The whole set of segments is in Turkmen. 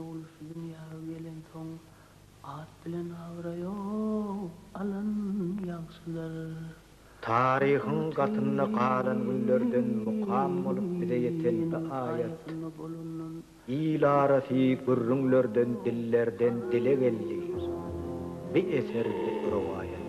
ogly şu dünýä gelensoň, at bilen abraý-ow alan ýagşydyr. Taryhyň gatynda galan günlerden mukam bolup bize ýeten bi aýat, il arasy gürrüňlerden dillerden dile geldi, bi eser bi rowaýat.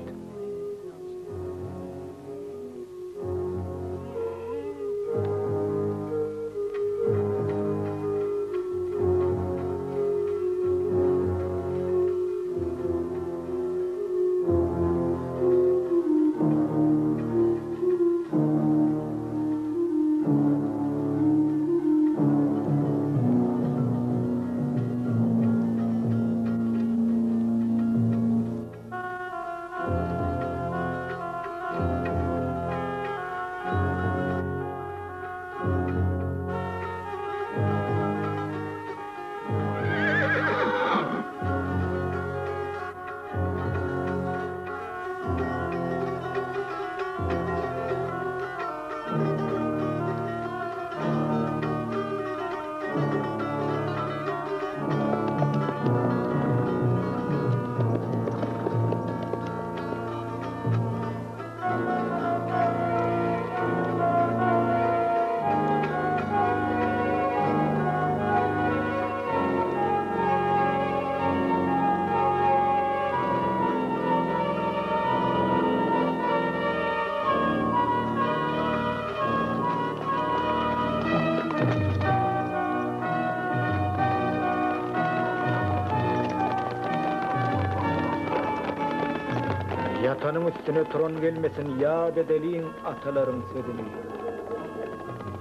Ýatanyň üstüne turan gelmesin ýat edeliň atalaryň sözüni.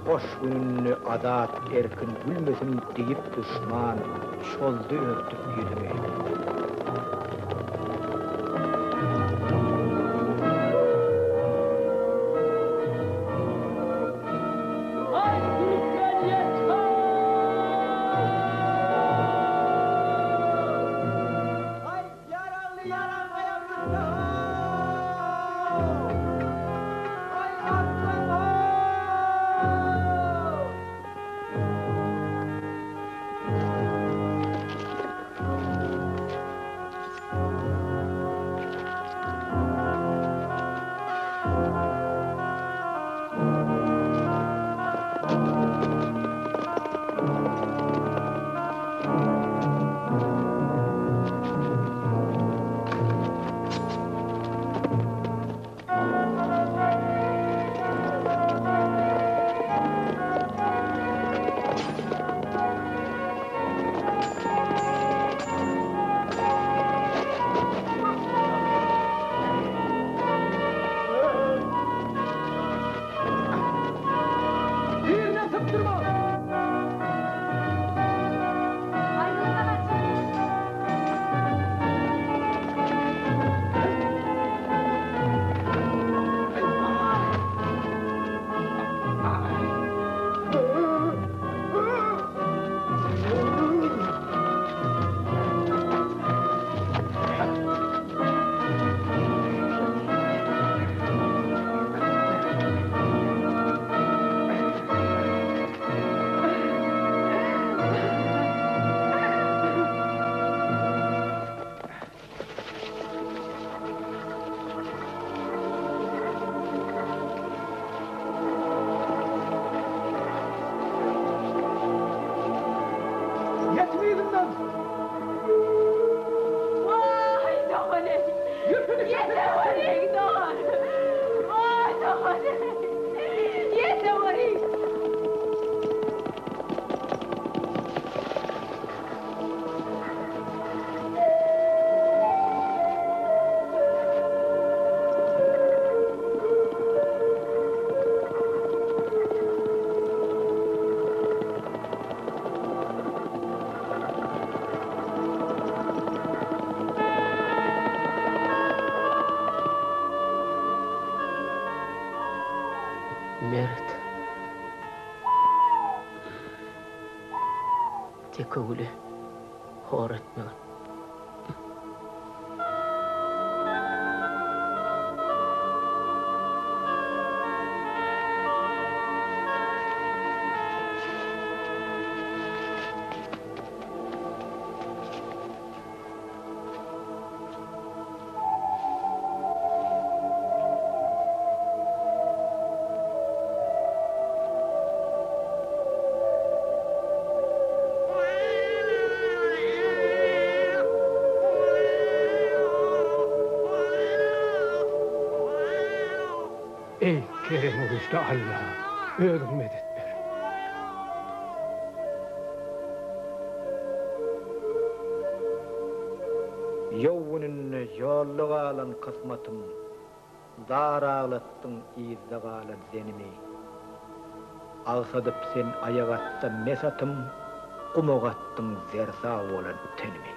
Hoş gününde azat erkin gülmesin diýip duşman çozdy örtüp ýüzüni. Aý türkmen ýet how! Aý ýaragly ýaran aýak üstüne how! Aý arslan how! Birine sypdyrma! Ýetiň yzyndan! Waý dogan-eý! Ýetewerin dogan! Waý dogan-eý! Ýetewerin! Mert. Tekegüli hor etmegin. Eý, keremi güýçli Alla, özüň medet ber. Ýow gününde ýolda galan kysmatym, Zar aglatdyň yzda galan zenimi. Agsadyp sen aýak atda mes atym, Guma gatdyň zerzaw bolan tenimi.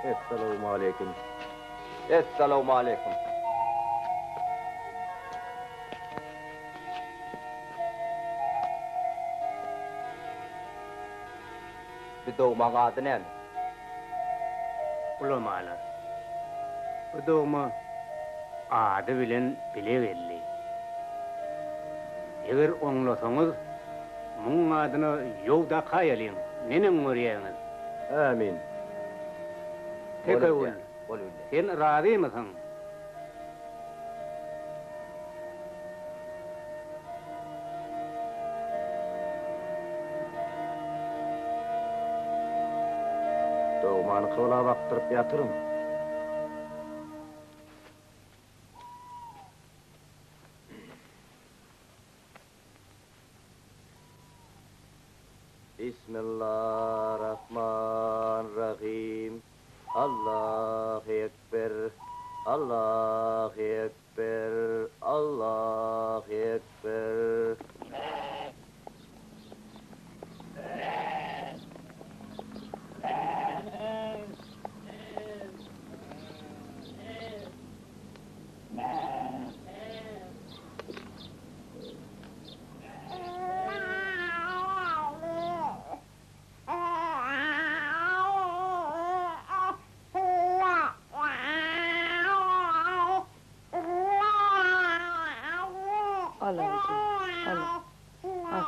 Essalawmaleýkim. Essalawmaleýkim. Bi dogmaň ady näme? Ulamalar, Bu dogma ady bilen bile geldi. Eger oňlasaňyz, muň adyna ýow dakaýalyň, neneň görýäňiz? Ämin. Tekewül, sen razymysyň? Dogmany kybla bakdyryp ýatyryn. Bismillah Rahman Rahim Allahy Ekber Allahy Ekber Allahy Ekber. Al aýjan, al, al,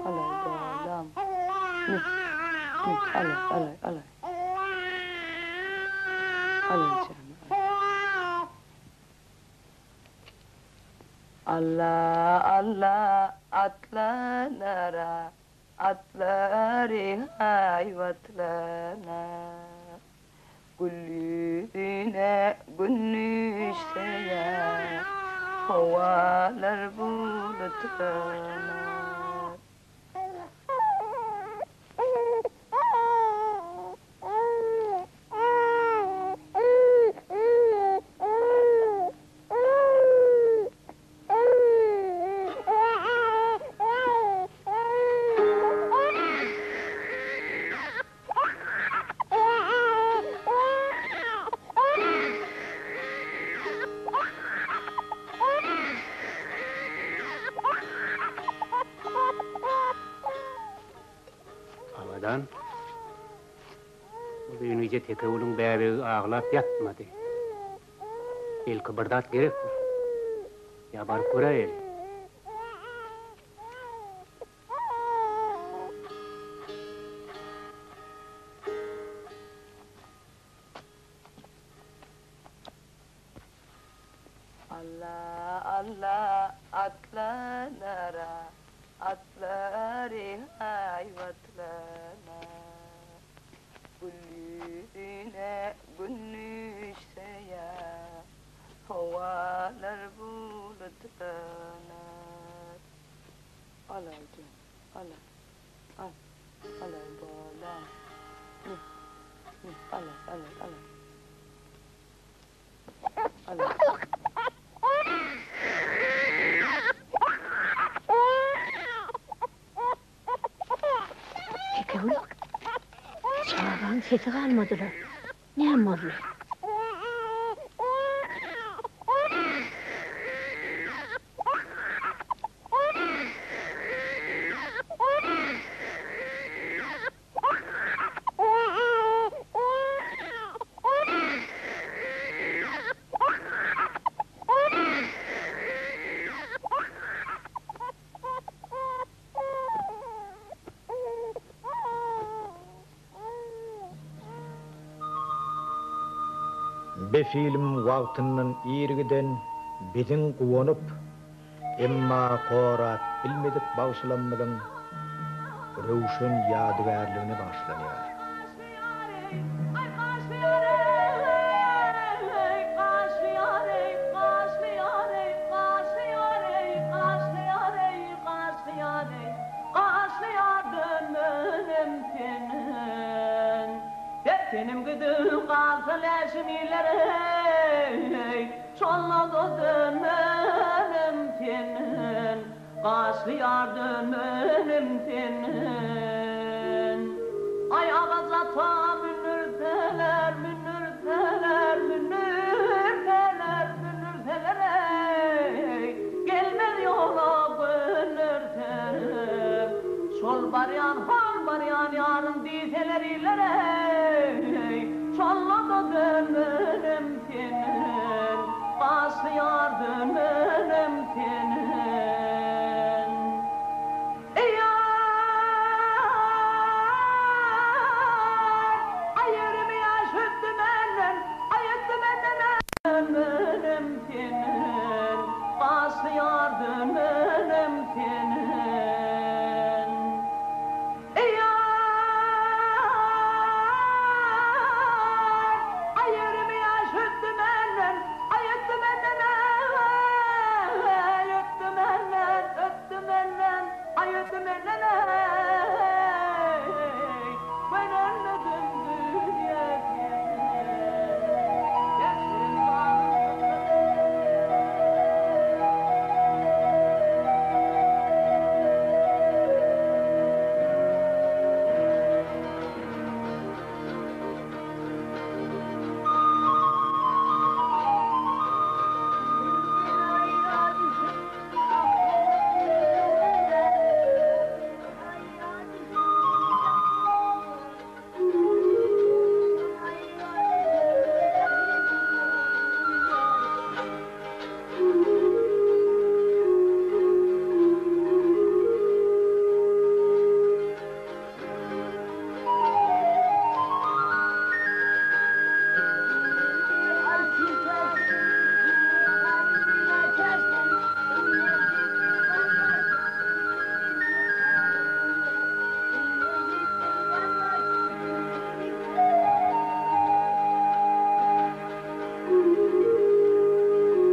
alaý balam. Me, me, alaý, alaý, alaý. Alaý jana, al. Alla, alla atlanara, atlary haýbatlanar. Gül ýüzüne gün düşse ýa, howalar bulutlanar. Abadan. Uzyn gije Tekewüliň bäbegi aglap ýatmady. Belki bir zat gerekdir. Ýa baryp göräýeli. Alla, alla atlanara, atlary haýbatlanar. Gül ýüzüne gün düşse ýa, howalar bulutlanar. Al, al jan, al, al, al. Alay bala. Mü. Mü. Alay alay alay. Alay. Tekegül, çagaň sesi galmadyla. Näme boldy? Be film wagtyndan ir giden biziň guwanyp, emma gorap bilmedik bagşylammyzyň röwşen ýadygärligine bagyşlanýar. Gaşly ýar dönmenem senden. Aý agaja ta mündürseler, mündürseler, mündürseler, mündürseler eý, Gelmez ýola gönderseler. Şol barýan, hol barýan ýaryň diýseler iller eý, Şonda-da dönmenem senden. Gaşly ýar dönmenem senden. Eý ýar, aý ýerimi ýaş ötdi menden, aý ötdi menden, dönmenem senden. Gaşly ýar dönmenem senden. Eý ýar, aý ýerimi ýaş ötdi menden, aý ötdi menden, eý, ötdi menden, ötdi menden, aý ötdi menden, eý, gönenmedim dünýe senden. Geçirin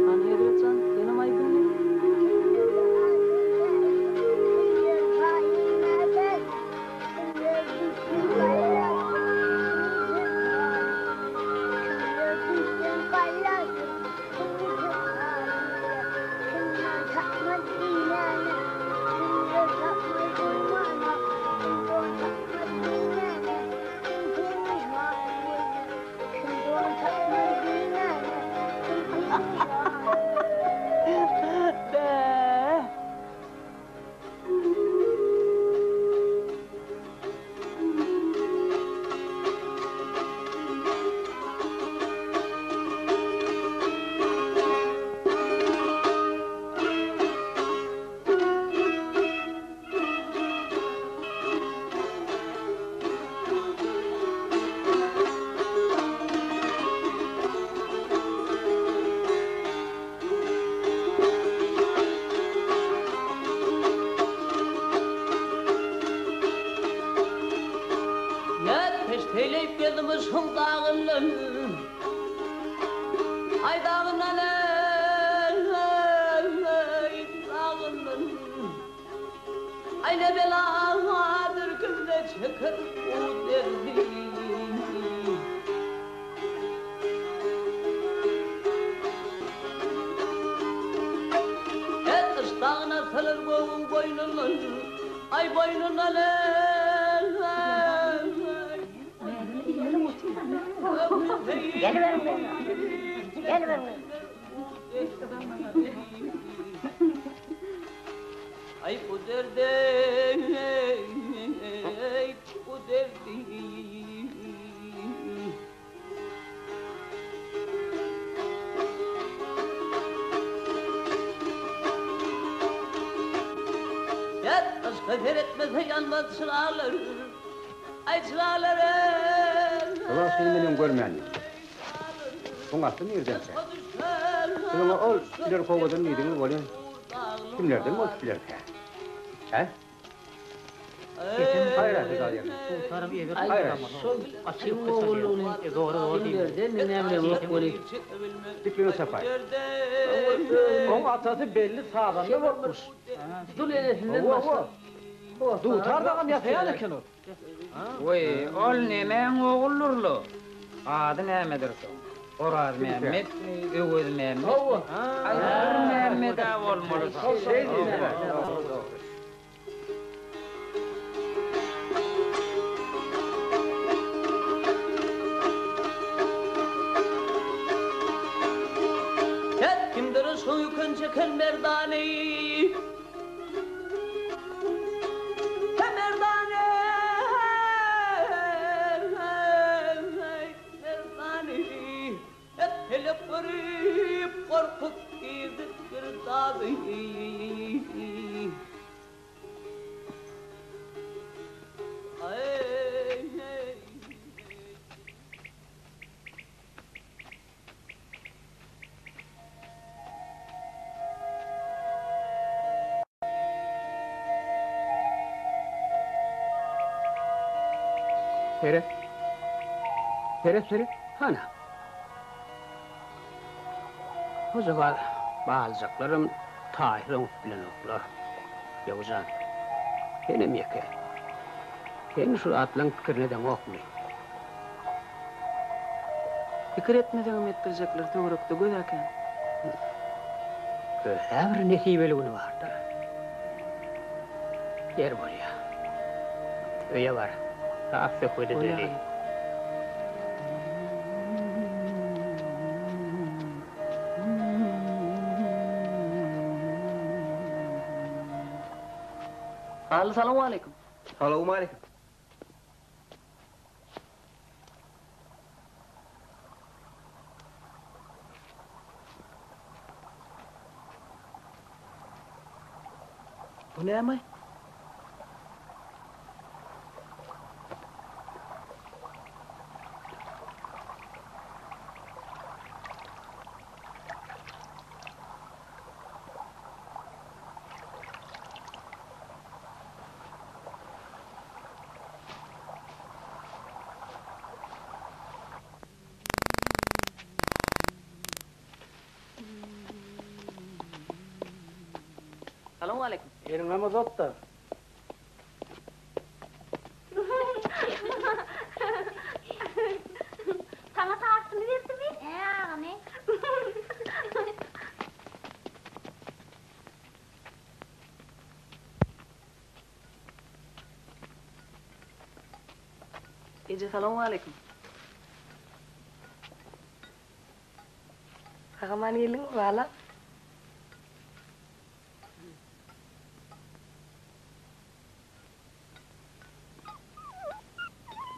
Hany Hezret jan, senem aýdyň diý. Bäh! Nätmiş teýleýip gezdim yşgyň dagyndan, Aý dagyndan eý, dagyndan. Aý ne bela dürkümde. çeker bu derdi. Et yşdagyna salar göwün boýnundan, Aý boýnundan eý. Geliberiň, geliberiň. Aý bu derde, bu derdi. Ýat yşka seretmese ýanmaz çyralar, Aý çyralar eý. Şo wagt seni menem görmändim. Oň asly nirdenkä? Siz oňa ol ileri kowadan diýdiňiz welin, kimlerden bolup bilerkä? Hä? Aý, şol kimiň ogullygyny kimlerdendigini bilemok weli. Oň atasy belli sazanda bolupmyş. Dul enesinden başga Dutar dagam ýasaýan eken ol. Weý, ol nemäň oguldyr-la? Ady nämedir soň? Orazmämmetmi, Öwezmämmetmi? Aý, bir Mämmed-ä bolmaly soň. Sen kimdir şu ýükün çeken merdany? He merdany, merdany, Hep pelek görüp gorkup girdik girdaby. Seret. Seret, seret. Hana. Hojagaz baljaklaram taýsyz oňup bilenoklar. Ýowjan, senem ýeke. Sen şu zatlaň pikirini edeňokmy? Pikir etmeseňem etdirjekler töwerekde göz-ä kän. Öz-ä bir nesibeli güni bardyr. Ýer bolýa. Öýe bar. Sap söhbet edeli. Garly salowmaleýkim. Salowmaleýkim. Bu näme? Salowmaleýkim. Eliňem uzat-da. Saňa tarysyny berdimi? Hä, agamy. Eje salowmaleýkim. Sag-aman geldiňmi balam?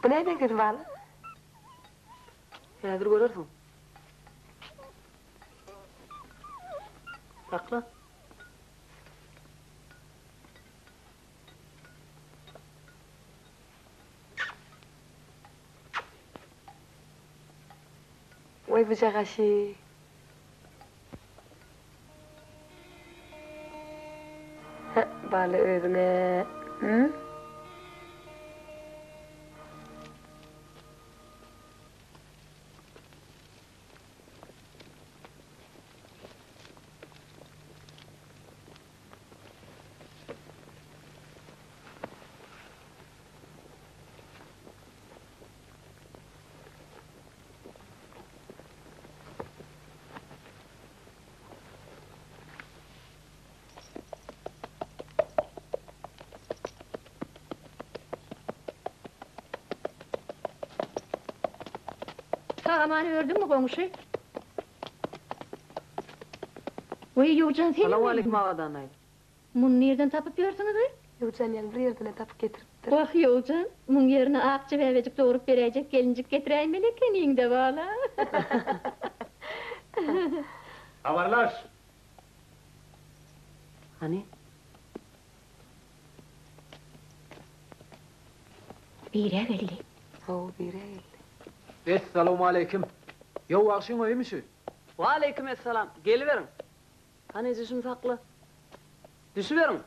Bu näme gyz balam? Häzir görersiň. Sakla. Waý bujagaşy. Hä, bala özüňe. Hü? Sag-aman ördüňmi goňşy? Weý, Ýowjan senem Salowmaleýkim Abadan daýza. Muny nirden tapyp ýörsüňiz-aý? Ýowjan ýaňy bir ýerden-ä tapyp getiripdir. Wah, Ýowjan, muň ýerine akja bäbejik dogrup beräýjek gelinjik getiräýmeli ekeniň-dä, bala. Habarlaş! Hany? Bire geldi. Hawa, bire geldi. Essalawmaleýkim. Ýow wagşyň öýümi şü? Waleýkim essalam. Geliberiň. Hany eje şuny sakla. Düşüberiň.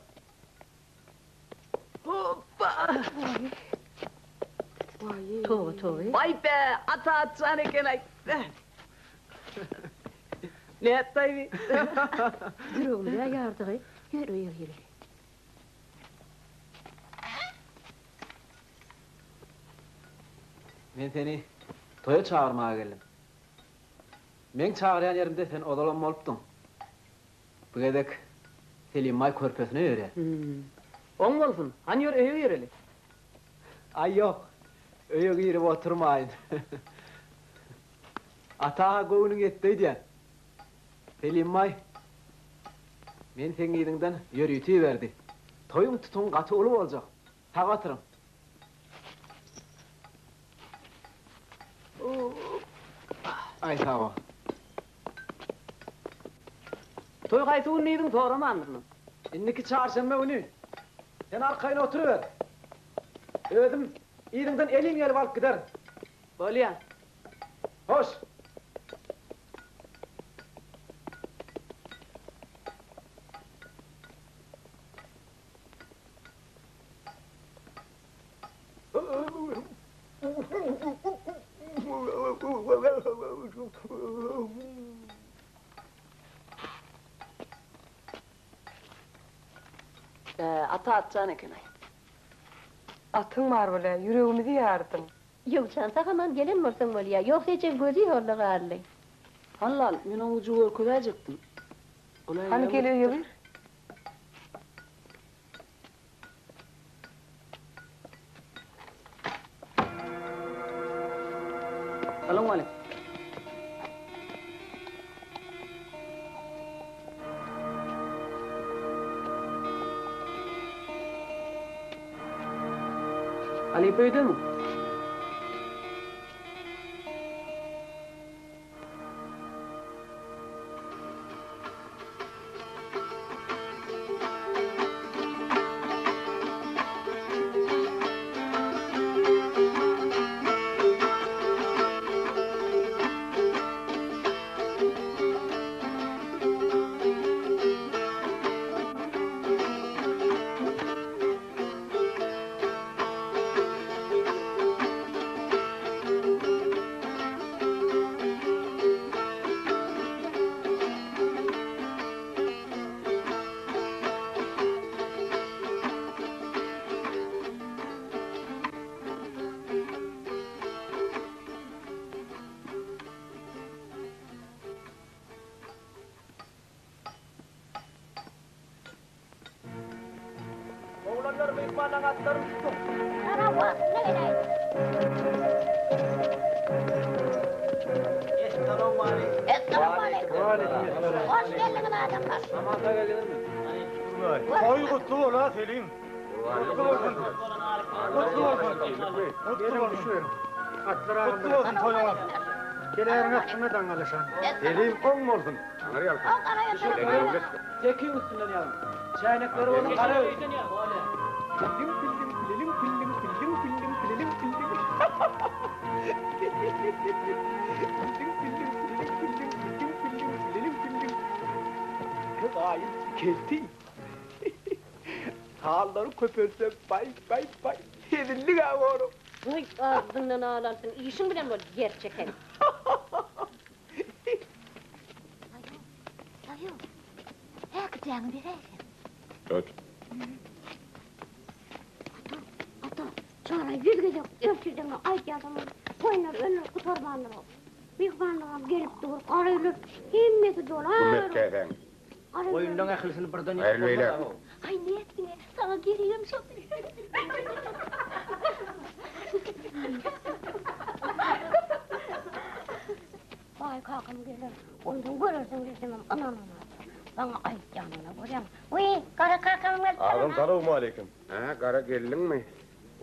Hopba! Toba, toba. Waý be, ata atjan eken-aý. Nätdi-aý bi? Ýüregimiz-ä ýardygy. Ýör öýe gireli. Men seni toýa çagyrmaga geldim. Meň çagyrýan ýerimde sen ozalam bolupdyň. Bu gezek Selimbaý körpesine ýörýär. Oň bolsun. Hany ýör öýe gireli. Aý ýok. Öýe girip oturmaýyn. Ata-ha göwnüň ýetdi öýdýän. Selimbaý, men seň yzyňdan ýörite iberdi. Toýuň tutuňy gaty uly boljak. Sag oturyň. Aý sag bol. Toý haýsy gün diýdiň soramandyryn. Indiki çarşenbe güni. Sen arkaýyn oturyber. Özüm yzyňdan elin gelip alyp giderin. Bolýa. Hoş. Ata atjan eken-aý. Atyň bar bolýa, ýüregimizi ýardyň. Ýowşan, sag-aman gelen bolsaň bolýa. Ýogsa ejeň gözi ýolda galdy. Hallal, men oňa ujy görkezäýjekdim. Ol-a Hany eýýäm gel öýe gidipdir. gir. Salowmaleýkim. Halypa öýdemi? Oglanlar myhmanlaň atlaryny tutuň. Ana wagtynda geläýdi. Essalawmaleýkim. Essalawmaleýkim. Hoş geldiňiz adamlar. Aman sag geldiňizmi? Toý gutly bol-a Selim. Gutly bolsun. Gutly bolsun. Gutly bolsun. Gutly bolsun toýuňyz. Gelärin astyna daňalaşan. Selim oň bolsun. Taňry ýalkasyn. Tekiň üstünden ýazyň. Çäýnekleri bolsa gara öýsün. Pilliň pilliň pililiň pilliň pilliň pilliň pililiň pilliň. Pilliň pilliň pililiň pilliň pilliň pilliň pililiň pilliň. Gaýyn kelti. Sallary köpeltsem baý baý baý hezillig-ä borum. Goý, agzyňdan al alsyn, işiň bilen bol, ýer çeken. Daýy, daýy, häkijäňi beräýseň. Tut. Ata, ata, çara ýüz gezek ertirdeňe aýdýarsyň, toýlar ömür gutarmandyr. Myhmanlaram gelip dur, gara öýler hemmesi dolar. Bu metkäsäň. Gara Goýunlaň ählisini birden Gaýry ýykyp beýläk. bolmaz-a. Aý, nätdiň-e, saňa geregem şol. Baý kakam geler, onsoň görersiň diýsemem ynananok. Saňa aýtýanyna görýäň. Wiý, Gara kakamam gelipdir. Agam salowmaleýkim. Hä, Gara geldiňmi?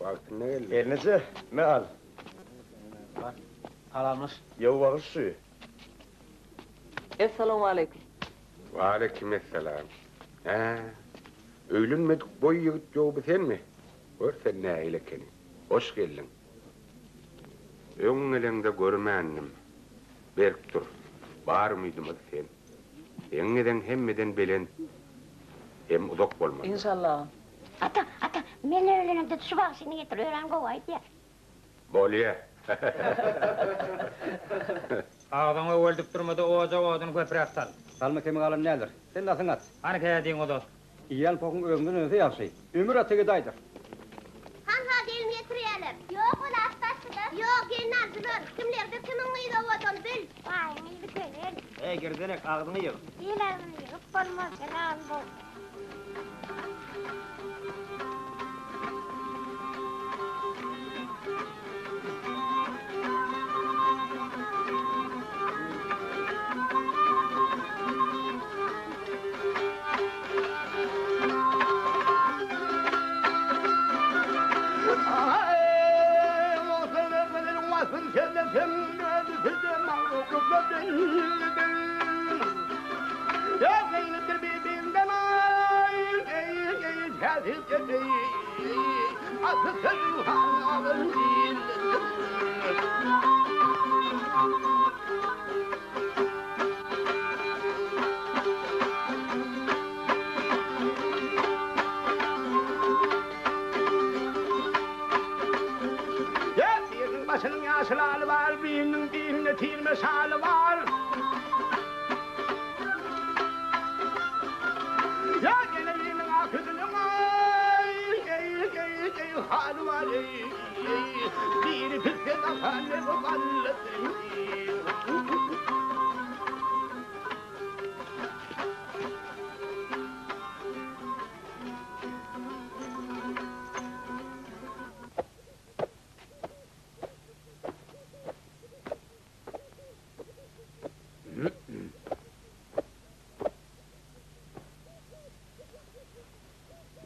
Wagtynda geldiň. Gelneje, me al. Bar, salamlaş. Ýow bagyş şu. Essalawmaleýkim. Waleýkim essalam. Hä, öýlenmedik boý ýigit ýow bu senmi? Gör sen nähili ekeni. Hoş geldiň. Öň geleňde görmändim. Berk dur. Bar umydymyz sen. Seň gezeň hemmeden belent hem uzak bolmalydyr. Inşallah. Ata, ata, men öýlenemde şu bagşyny getir, örän gowy aýdýar. Bolýa. Agzyňy öweldip durma-da, ojaga odun köpräk sal. Salma kemi galan däldir. Sen nasyň at. Hany kädiňi uzat. Iýen pohuň özüňden önse ýagşy. Ömür ata gedaýdyr. Hanha gelin getirýäler. Ýok ol at gaçdyda. Ýok gelin aldylar. Kimlerdir kimiň gyzy owadan bil. Baýyň yzy köner. Eý girdenek agzyňy ýyg. Il agzyny ýygyp bolmaz, sen agzyny bog. Başynyň ýaşyl aly bar, biriniň bilinde tirme şaly bar. Ýa ýene biriniň ak ýüzüniň aý, eý, eý, eý, haly bar, eý, eý, biri pisse gapany bu bally.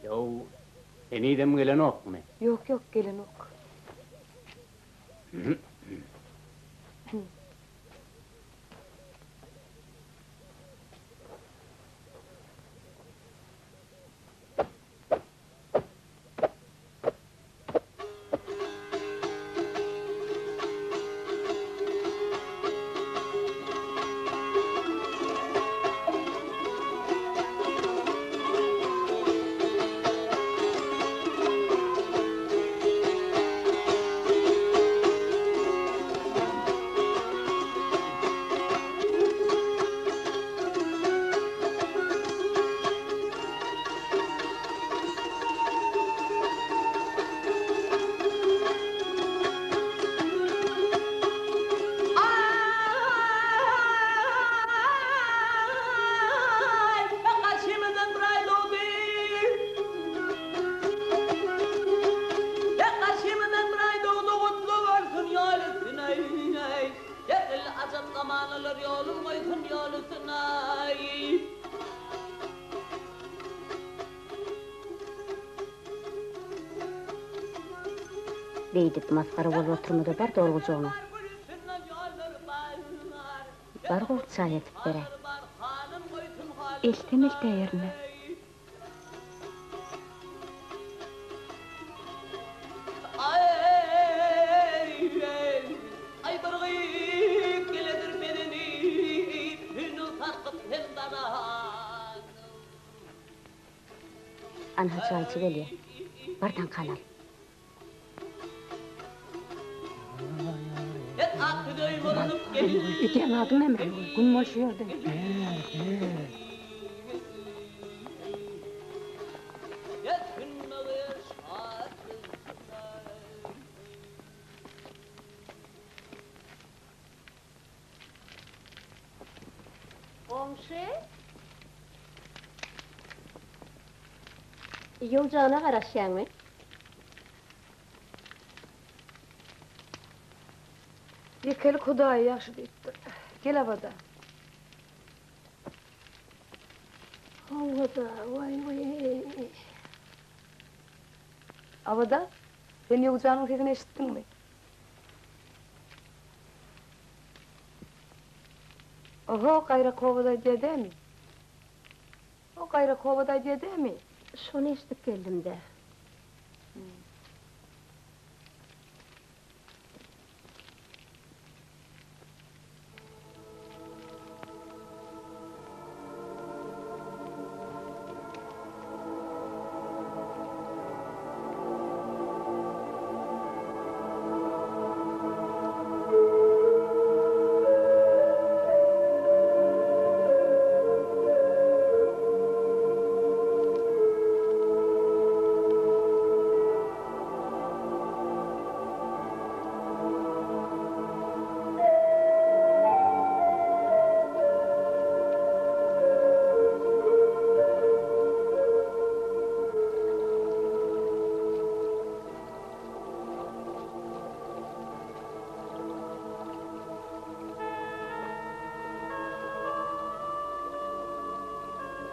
Ýow, henizem gelenokmy? Ýok, ýok, gelenok. Beýdip masgara bolup oturma-da bar dolgujagyňa. Bar gowy çaý edip beräý. Eltem eltä ýerine. Anha çaýçy gelýär. Bar taňkany al. Edýän zadyň näme? Gün bol şu ýerde. Goňşy? Ýowjana garaşýaňmy? Ýekelik Hudaýy ýagşy diýipdir. Gel obada. Hawa-da, waý-waý. Obada, sen Ýowjanyň sesini eşitdiňmi? Oho, gaýraky obada aýdýa dämi? O gaýraky obada aýdýa dämi? Şony eşidip geldim-dä.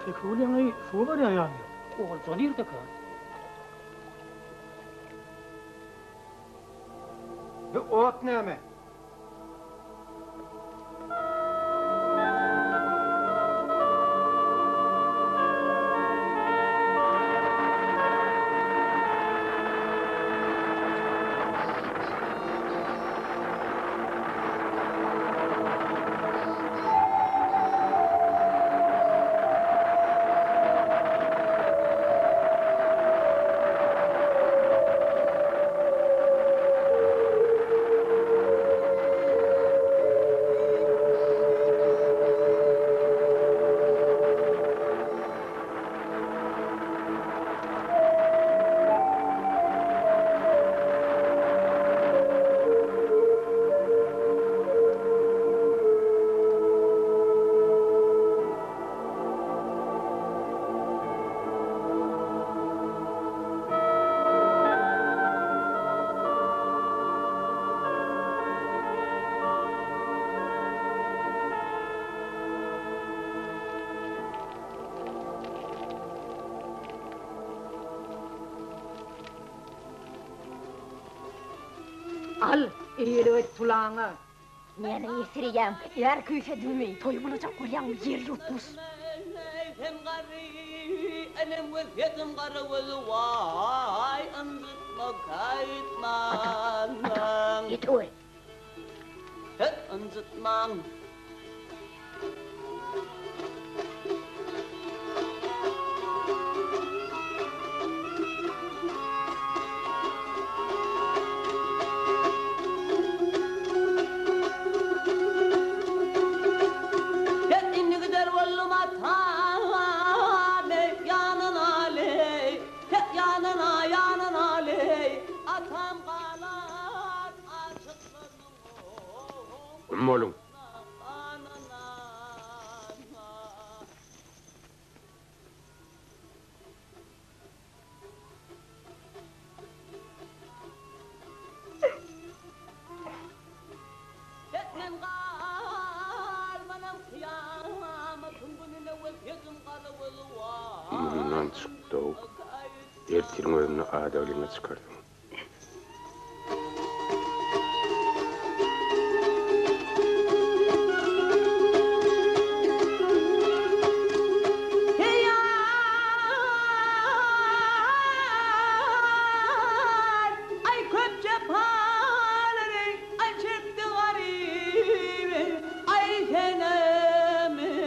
Tekgül ýaňy suwa barýan ýaly. Olja nirdekä? Bu ot näme? Al, eýelik et tulaňa. Näme ýesirýäň? Är küýsediňmi? Toý bolajak bolýaňmy, ýer ýutmuş? Enem garry, enem wesýetim gara gözi waý ynjytma gaýtmaň. Ata, ata, ýeteweri. Siz ynjytmaň. Sen indi gider boldum atam eý, ýanyna leý, Ýanyna, ýanyna leý, atam galar aşyklarynyň Güm boluň! Mundan çykdy-ow. Ertiriň özünde adagliňe çykarsyň. Aý köp jepalary aý çekdi garyp aý senem eý.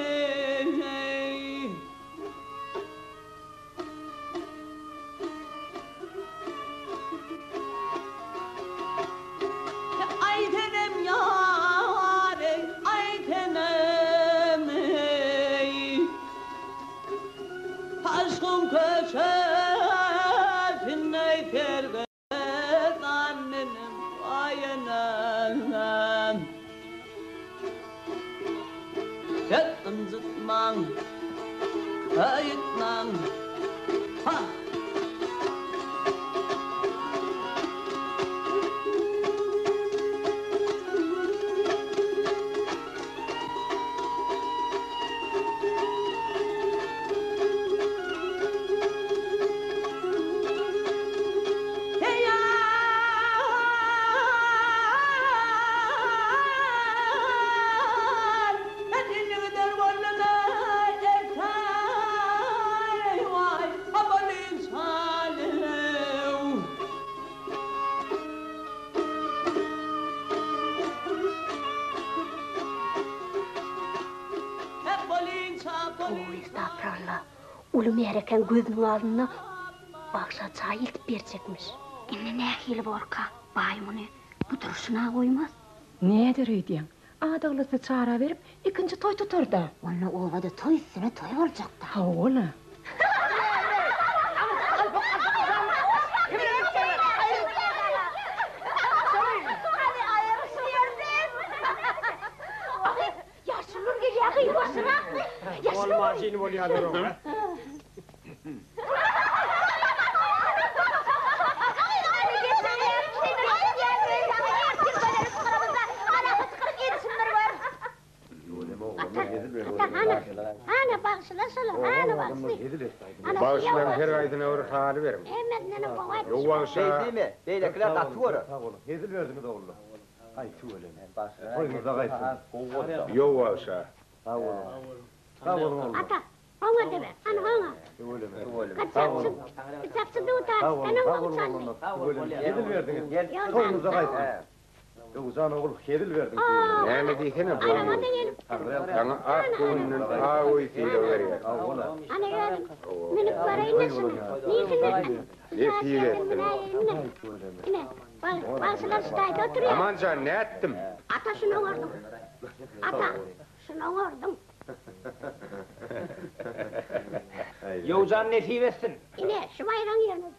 Aý senem ýar eý aý senem eý. Aşkyň köçesinde sergezdan menem waý enem. Siz ynjytmaň, gaýtmaň, ha! Alla, uly märekäň gözüniň alnynda bagşa çaý eltip berjekmiş. Indi nähili borka, baý muny bu durşuna goýmaz. Näder öýdýäň? Adaglasy çara berip, ikinji toý tutar-da. Onda obada toý üstüne toý boljak-da. Hawa-la. Ýaşulular gelýär, gyz boşurakmy? Ýaşulular. Bolmajyny bolýarlar oňa. Hana bagşylar şolar, hana bagşy. Bagşylaryň her haýsyna bir haly beriň. Ýow bagşa. Beýdime, beýlekiler gaty görer. Sag boluň, hezil berdiňiz ogullar. Aý tüweleme. Toýuňyzda gaýtsyn. Ýow bagşa. Sag boluň. Sag boluň ogullar. Ata, oňa da ber, ana oňa. Tüweleme. Gyçakçy, gyçakçy dutar, Sag boluň, sen sag oňa boluň çaldy. oglanlar. Tüweleme. Hezil berdiňiz. Toýuňyzda gaýtsyn. Ýowjan ogul hezil berdiň tüweleme. Näme diýsene bu Saňa ak göwünden ak öý sylag berýär. Ana özüm münüp baraýyn-da şuny. Nirsinden? Nesip etsin. Ine, bagşylar şu taýda oturýar. Amanjan nätdim? Ata şuny oňardyň. Ata, şuny oňardyň. Ýowjan nesip etsin. Ine, şu baýragyň ýerine.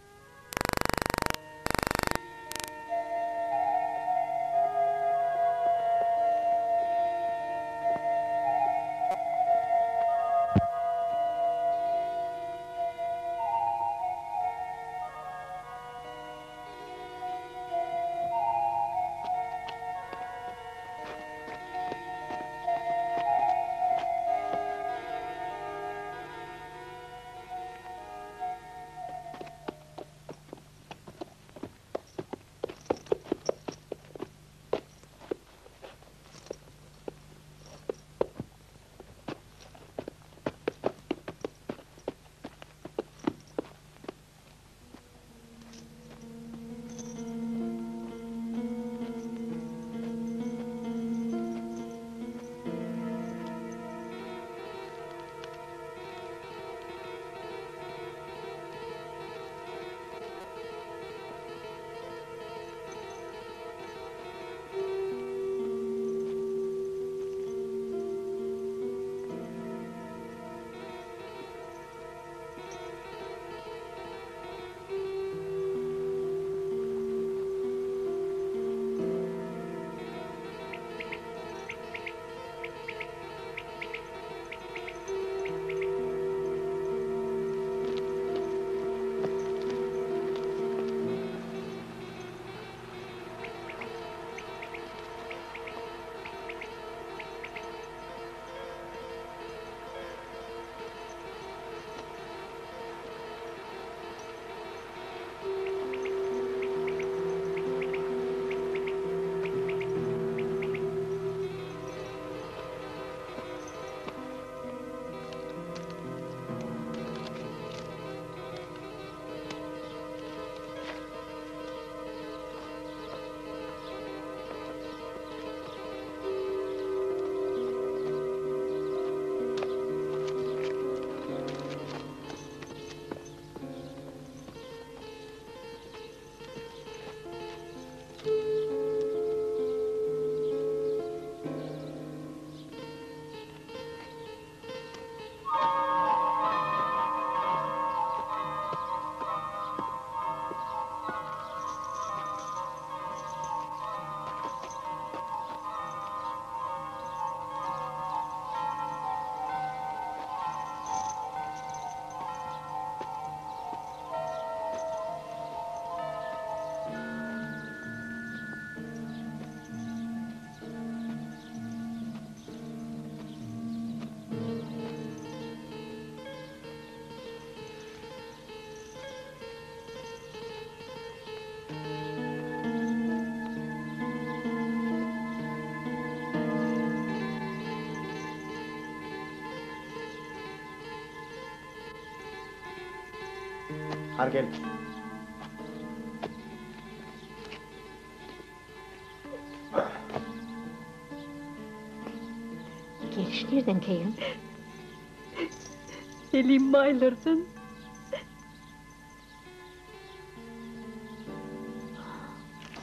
Har gel. Geliş nirden keýgim? Selim baýlardan.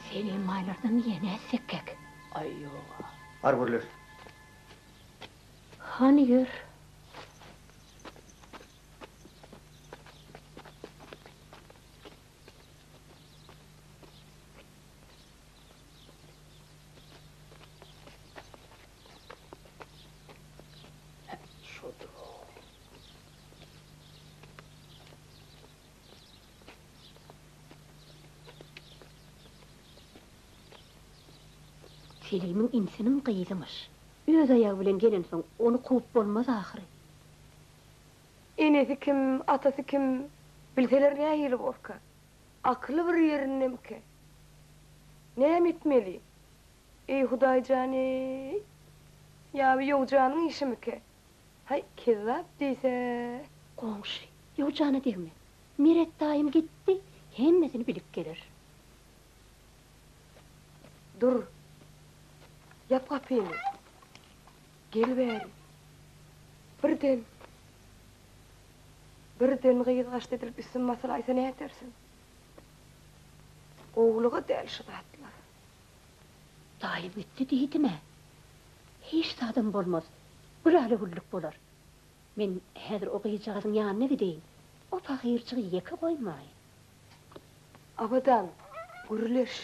Selim baýlardan ýene etsekkäk? Aý ýog-a. Bar gürleş. Hany ýör. Selimiň inisiniň gyzymyş. Öz aýagy bilen gelensoň, ony kowup bolmaz ahyry. Enesi kim, atasy kim, bilseler nähili borka? Akyly bir ýerindemike? Näme etmeli? Eý, Hudaý jan-eý! Ýa bu Ýowjanyň işimikä? Haý, kezzap diýse. Goňşy, Ýowjana degme. Meret daýym gitdi, hemmesini bilip geler. Dur. Ýap gapyny. Gel bäri. Birden. Birden gyz gaçdy edilip üstüm basylaýsa nädersiň? Gowulyga däl şu zatlar. Daýym gitdi diýdim-ä. Hiç zadam bolmaz. Gülala-güllük bolar. Men häzir o gyzjagazyň ýanyna gideýin. O pahyrjygy ýeke goýmaýyn. Abadan, gürleş.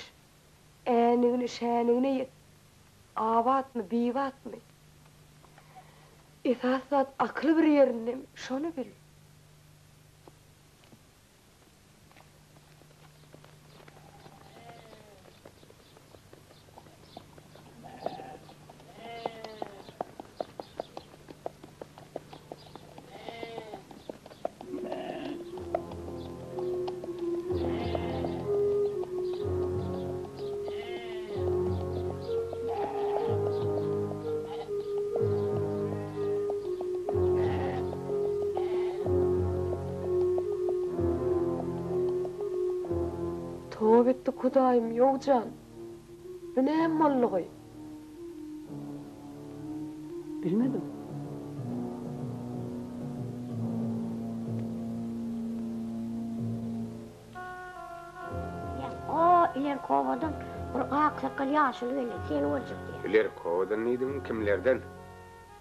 Änigine-şänigine ýet. Abatmy, bibatmy? Esasy zat akyly bir ýerindemi, şony bil. Toba etdik Hudaýym, Ýowjan! Bu näme boldugy? Bilmedim. O ilerki obadan bir ak sakgal ýaşuly geldi, seni görjek diýýär. Ilerki obadan diýdiň, kimlerden?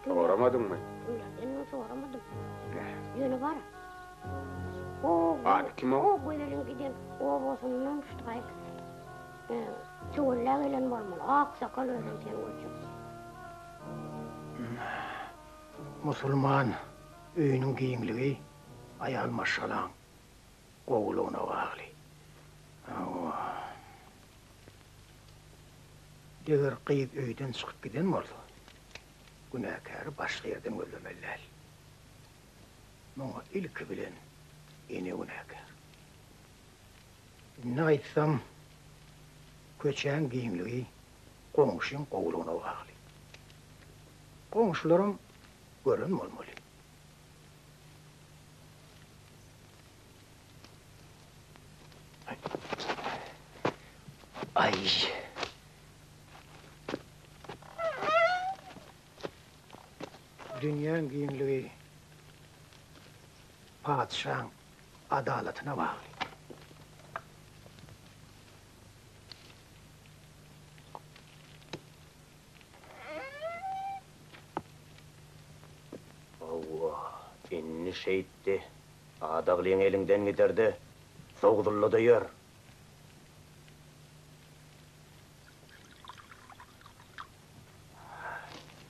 Soramadyňmy? Kimlerden soramadym. Ýöne bar. O Ady kim o? O Gözeliň giden obasyndan ştaýk töwella gelen bolmaly. Ak sakal özem seni görjek. Musulman öýüniň giňligi aýal maşgalaň gowulygyna bagly. Hawa. Eger gyz öýden çykyp giden bolsa, günäkäri başga ýerden gözlemeli däl. Muňa ilki bilen ene günäkär. Indi aýtsam, köçäň giňligi goňşyň gowulygyna bagly. Goňşularam gören bolmaly. Aý. Dünýäň giňligi patyşaň adalatyna bagly. Hawa, indi şeýtdi. Adaglyň eliňden gider-de, zowzulla-da ýör.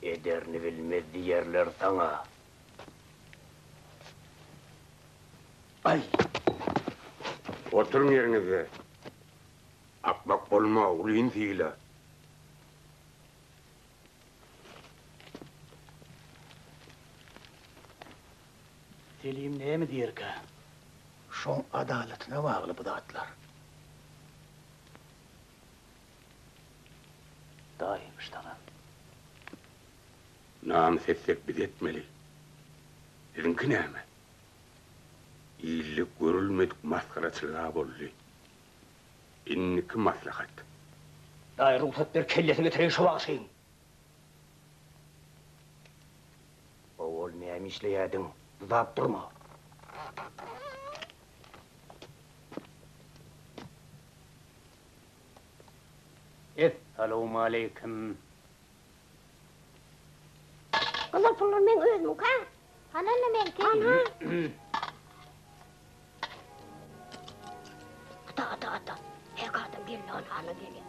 Ederini bilmez diýerler saňa. Aý! Oturyň ýeriňizde. Akmak bolma, ulyny syla. Selim näme diýerkä? Şoň adalatyna bagly bu zatlar. Daýymyş saňa. Namys etsek biz etmeli. Siziňki näme? Ilde görülmedik masgaraçylyg-a boldy. Indiki maslahat. Daýy rugsat ber kellesini getireýin şo wagşyň. Owal näme işleýädiň? Dyzap durma. Essalawmaleýkim. Gyzyl pullar meň özümiňkä. Hany onda meňki? Hany. Ata, ata, ata. Her adam geldi, hany, hany gelýär.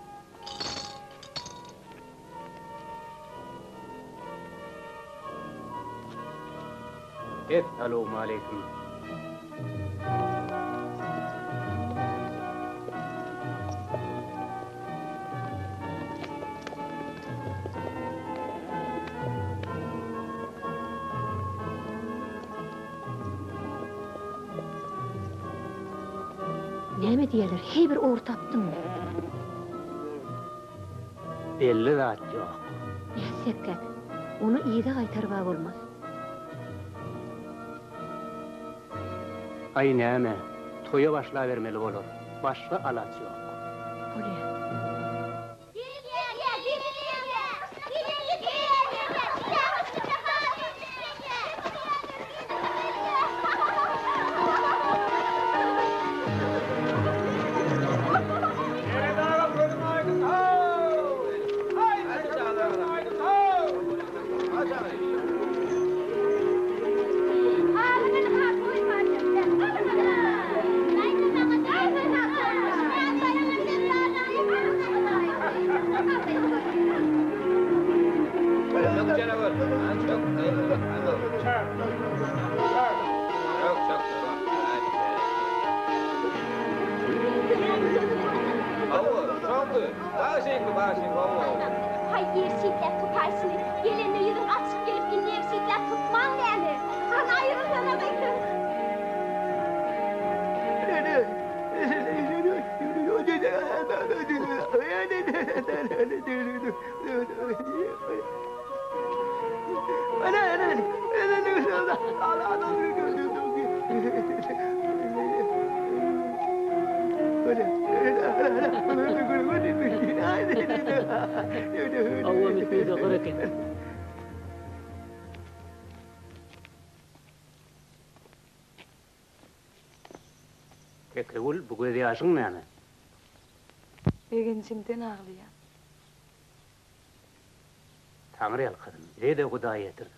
Essalawmaleýkim. Näme diýerler, heý bir ugur tapdyňmy? Belli zat ýok. Nätsekkäk, ony yza gaýtaryb-a bolmaz. Aý näme, toýa başlabermeli bolar. Başga alaç ýok. Bolýa. Haý, ýerşitläp tutaýşyny. Gelende ýüzüň açyk gelip indi ýerşitläp tutmaň näme? Hany aýrylsana gyzym. Hawa, mütdüde gyr eken. Tekegül, bu gözýaşyň näme? Begenjimden aglaýan. Taňry ýalkasyn, bize-de Hudaý ýetirsin.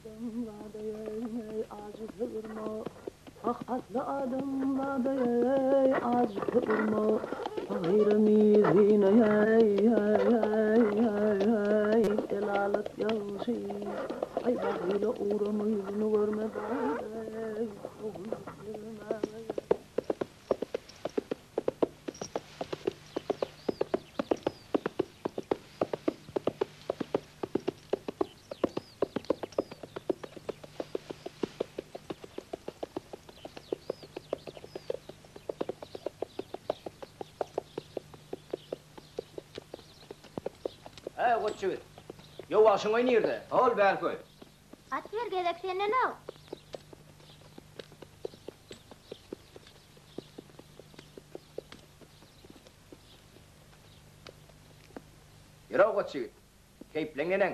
Adam zada-eý, ajy sygyrma, Ah, asly adam zada-eý, ajy sygyrma, Pahyram yzyna-eý, delalat ýagşy, Aý, bahyla ugrama ýüzüni görme baýda-eý, ogul ýüzüne-eý. Äý, goç ýigit! Ýowaşyň öýi nirde? Hol, bärköý! At ber, gezek senden-ow! Ýör-ow, goç ýigit! Keýpleň neneň?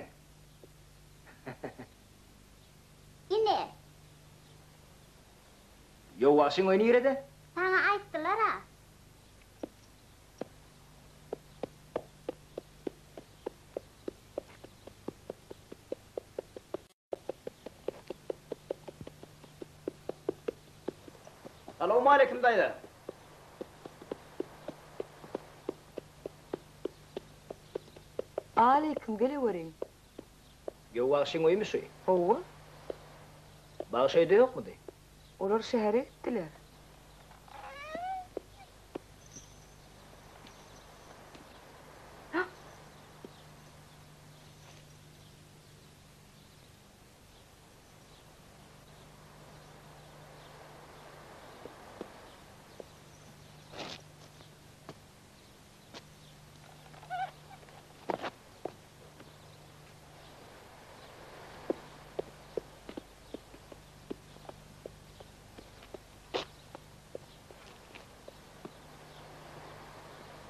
Ine. Ýowaşyň öýi nirede? Saňa aýtdylar-a. Salowmaleýkim daýza. Aleýkim geleweriň. Göwbagşyň öýümi şu? Hawa. Bagşy öýde ýokmudy? Olar şähere gitdiler.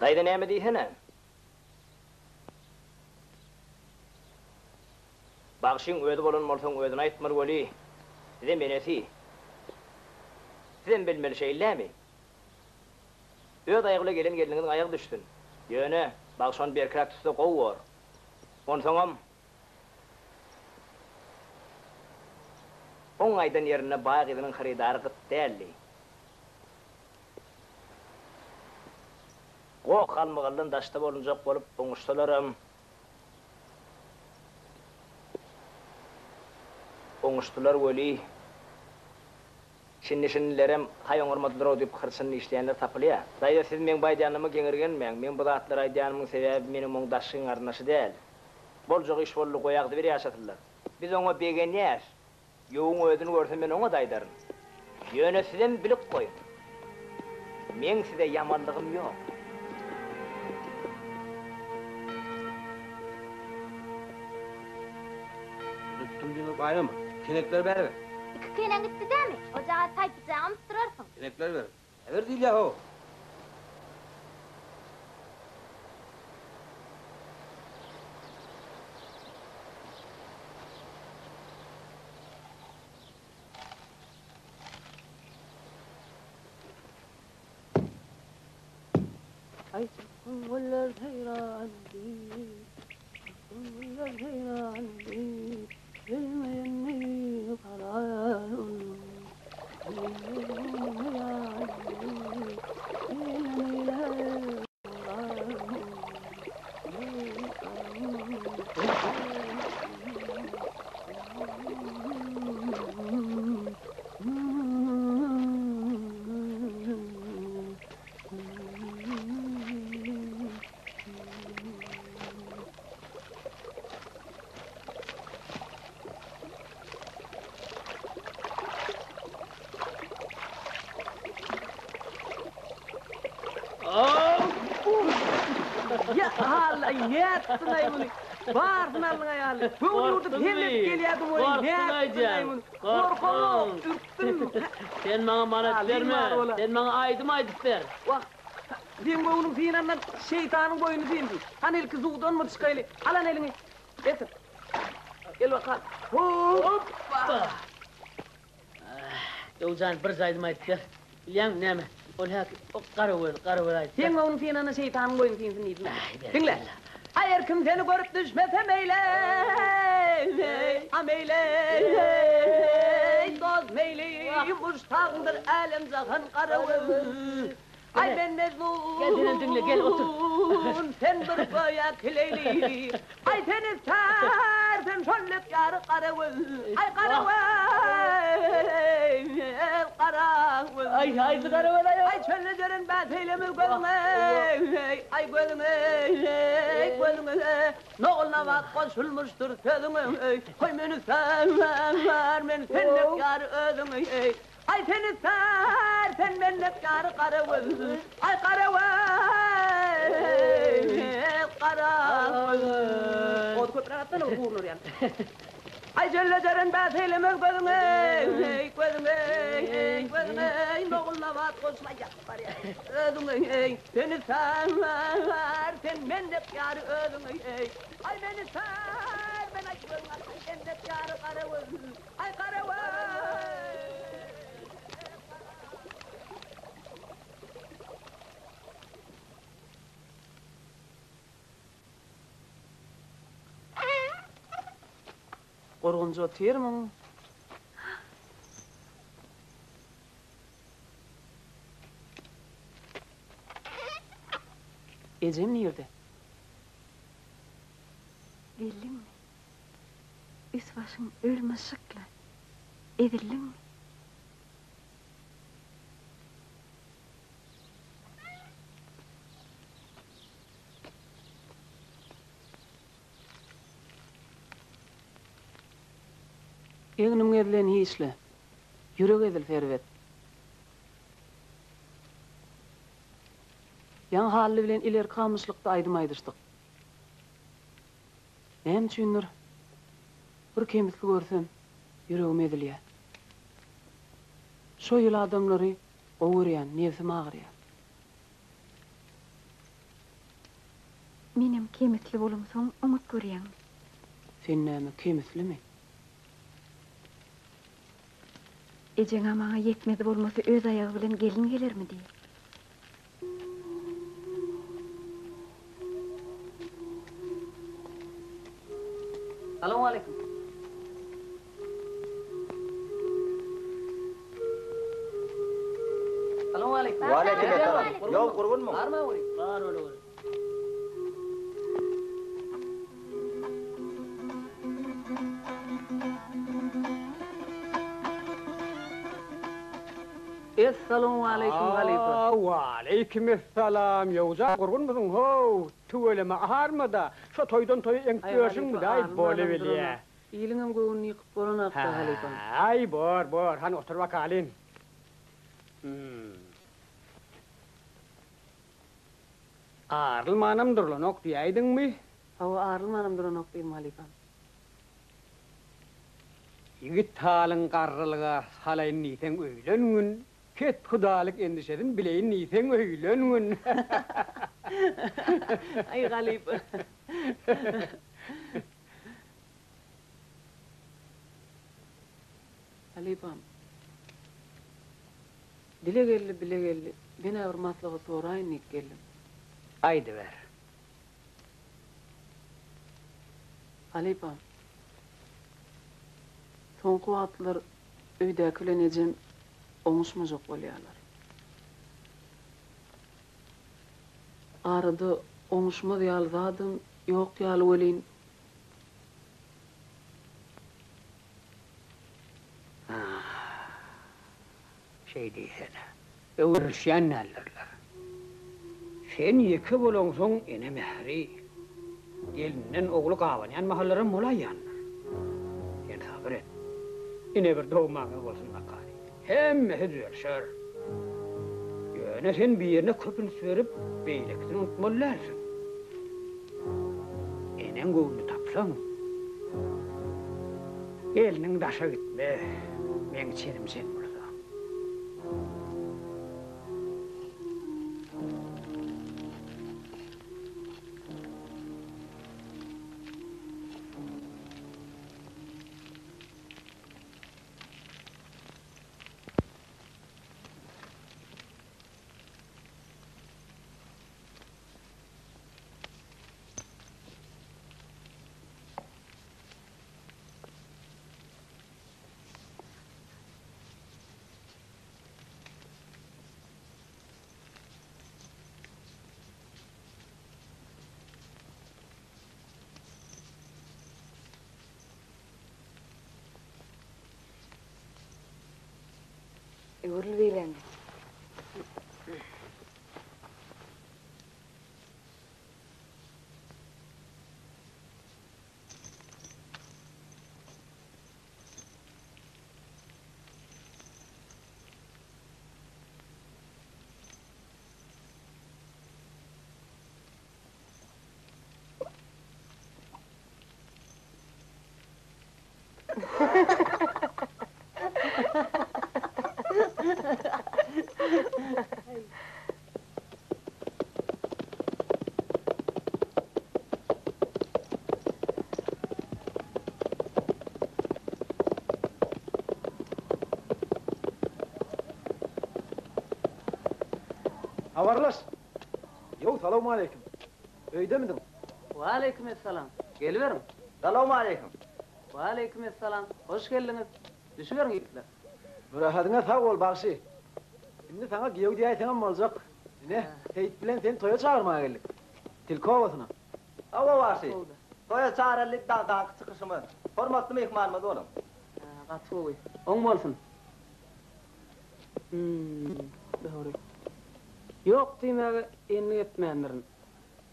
Daýza näme diýsene? Bagşyň özi bolan bolsaň özüne aýtmaly weli, sizem enesi. Sizem bilmeli şeýlemi? Öz aýagy bile gelen gelniňiziň aýagy düşsün. Ýöne, bagşy ony berkiräk tutsa gowy bor. Onsoňam, oň aýdan ýerinde baý gyzynyň hyrydary gyt däldi. Goh-galmagaldan daşda bolunjak bolup oňuşsalaram, oňuşdylar weli, şindi-şindilerem haý oňarmadylar-ow diýip hyrçyny dişleýänler tapylýar. Daýza siz meň bu aýdýanyma geňirgenmäň, meň bu zatlary aýdýanymyň sebäbi meniň muň daşyň garyndaşy däl. Boljak iş boldy, goý agzybir ýaşasynlar. Biz oňa begenýäs. Ýowuň özüni görse men oňa-da aýdaryn. Ýöne sizem bilip goýuň. Meň size ýamanlygym ýok. Tutdum diýmek baýrama. Kenekleri bäri ber. Iki keneň gitdi dämi? Ojagaz taýpyjagam tutdurarsyň. Kenekleri ber. Ber diýilýär-how. Aý çykgyn güller seýran diýip, Çykgyn güller seýran diýip, Bilmeýin karar onuň. Ýa Alla, nätdiň-aý muny? Barysyny aldyň-aý Alla. Göwün ýurdup hemmesi gelýärdi welin, nätdiň-aý muny? Gorkamok, ürkdüm. Sen maňa manat berme, sen maňa aýdym aýdyp ber. Wah, seň göwnüň synandan şeýtanyň boýny synsyn. Hany ilki suwdan bir çykaýly. Al hany eliňi. Getir. Gel bakalym. Hoppa! Döwjan bir aýdym aýdyp ber. Bilýäňmi näme? Ol häki o Garagöz, Garagöz aýdyp ber. Seň göwnüň synanda şeýtanyň boýny synsyn diýdim. Diňle. Aý erkim seni görüp düşmese meýle, a meýle, dost meýli, muşdagyňdyr älem-jahan Garagöz. Aý men mejnun. Gel senem diňle gel otur. Sen bir göýäki Leýli. Aý seni sersem şol dek ýary Garagöz. Aý Garagöz, Garagöz. Aý haýsy Garagöz aý o? Aý çölde jeren bäs eýlemez gözüňe. Aý gözüňe, gözüňe. Nogul-nabat goşulmyşdyr sözüňe. Goý meni ser, men sen dek ýary özüňe. Aý seni sär sen mendek ýary gara göz Aý gara göz gara göz Ody köpräk atsana bir gurnar ýaly. Aý jelle jeren bäs eýlemez gözüňe gözüňe gözüňe Nogul-nabat goşulaýjak barýar özüňe Seni sär sen mendek ýary özüňe Aý meni sär men aý gözüňe mendek ýary gara göz Aý gara Gorgunç otyrmyň? Ejem nirde? Geldiňmi? Üst-başyň öl-myşykly, ezildiňmi? Egnim gezilen hiç-le, ýürek ezilse erbet. Ýaňy Hally bilen ilerki gamyşlykda aýdym aýdyşdyk. Näme üçindir, bir kemisli görsem, ýüregim ezilýär. Şo ýyl adamlary gowy görýän, nebsim agyrýar. Menem kemisli bolamsoň oňat görýäňmi? Sen näme, kemislimi? Ejeň-ä maňa ýetmezi bolmasa öz aýagy bilen gelin gelermi diýýär. Salowmaleýkim. Salowmaleýkim. Waleýkim essalam. Ýok, gurgunmyň? Barmy agyry? Bar ol agyry. Essalawmaleýkim halypa. Waleýkim essalam. Ýowja gurgunmysyň how? Tüweleme armada. Şo toýdan toýa eňip ýörşüňmi-daý bolubilýä. Iliňem göwnüni ýykyp bolanakda halypam. Aý bor bor hany otur bakalyn. Hum. Arylmanam durlanok diýäýdiňmi? Hawa arylmanam duranok diýdim halypam. Ýigit halyň garrylyga salaýyn diýseň öýlengün, kethudalyk endişesin bileýin diýseň öýlengün. Aý halypa. Halypam. Dile geldi, bile geldi. Men-ä bir maslahat soraýyn diýip geldim. Aýdyber. Halypam. Soňky wagtlar öýdäki bilen ejem oňuşmajak bolýarlar. Arada oňuşmaz ýaly zadam ýok ýaly welin. Şeý diýsene. Öwrülişýän däldirler. Sen ýeke bolaňsoň ene mähri, gelinden ogly gabanýan mahallaram bolaýýandyr. Sen sabyr et. Ine bir dogmaňyz bolsun bakaly. Hemmesi düzelişer. Ýöne sen birine köp üns berip, beýlekisini unutmaly dälsiň. Eneň göwnüni tapsaň, gelniň daşa gitmez, meň çenim çen bolsa. Öwrül beýläňe. Habarlaş. Ýow salowmaleýkim. Öýdemidiň? Waleýkim essalam. Geliberiň. Salowmaleýkim. Waleýkim essalam. Hoş geldiňiz. Düşüberiň ýigitler. Mürähediňe sag bol, bagşy. Indi saňa giýew diýäýseňem boljak. Ine, Seýit bilen seni toýa çagyrmaga geldik. Tilki obasyna. Hawa, bagşy. Toýa çagyryldy dagdaky çykyşymyz. Hormatly myhmanymyz boluň. Gaty gowy. Oň bolsun. Hum, dogry. Ýok diýmäge endik etmändirin.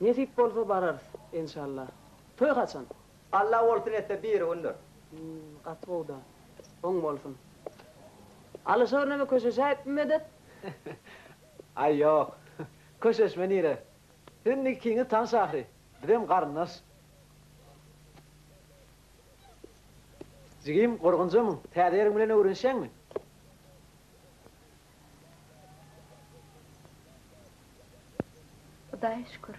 Nesip bolsa bararys, enşalla. Toý haçan? Alla bolsun etse birigündir. Hum, gaty gowy-da. Oň bolsun. Alyşir neme köşeşäýipmi medet? Aý ýok. Köşeşme nire. Siz indi ikiňiz tanyş ahyry. Bizem garyndaş. Jigim, gorgunjamyň? Täze ýeriň bilen öwrenişýäňmi? Hudaýa şükür.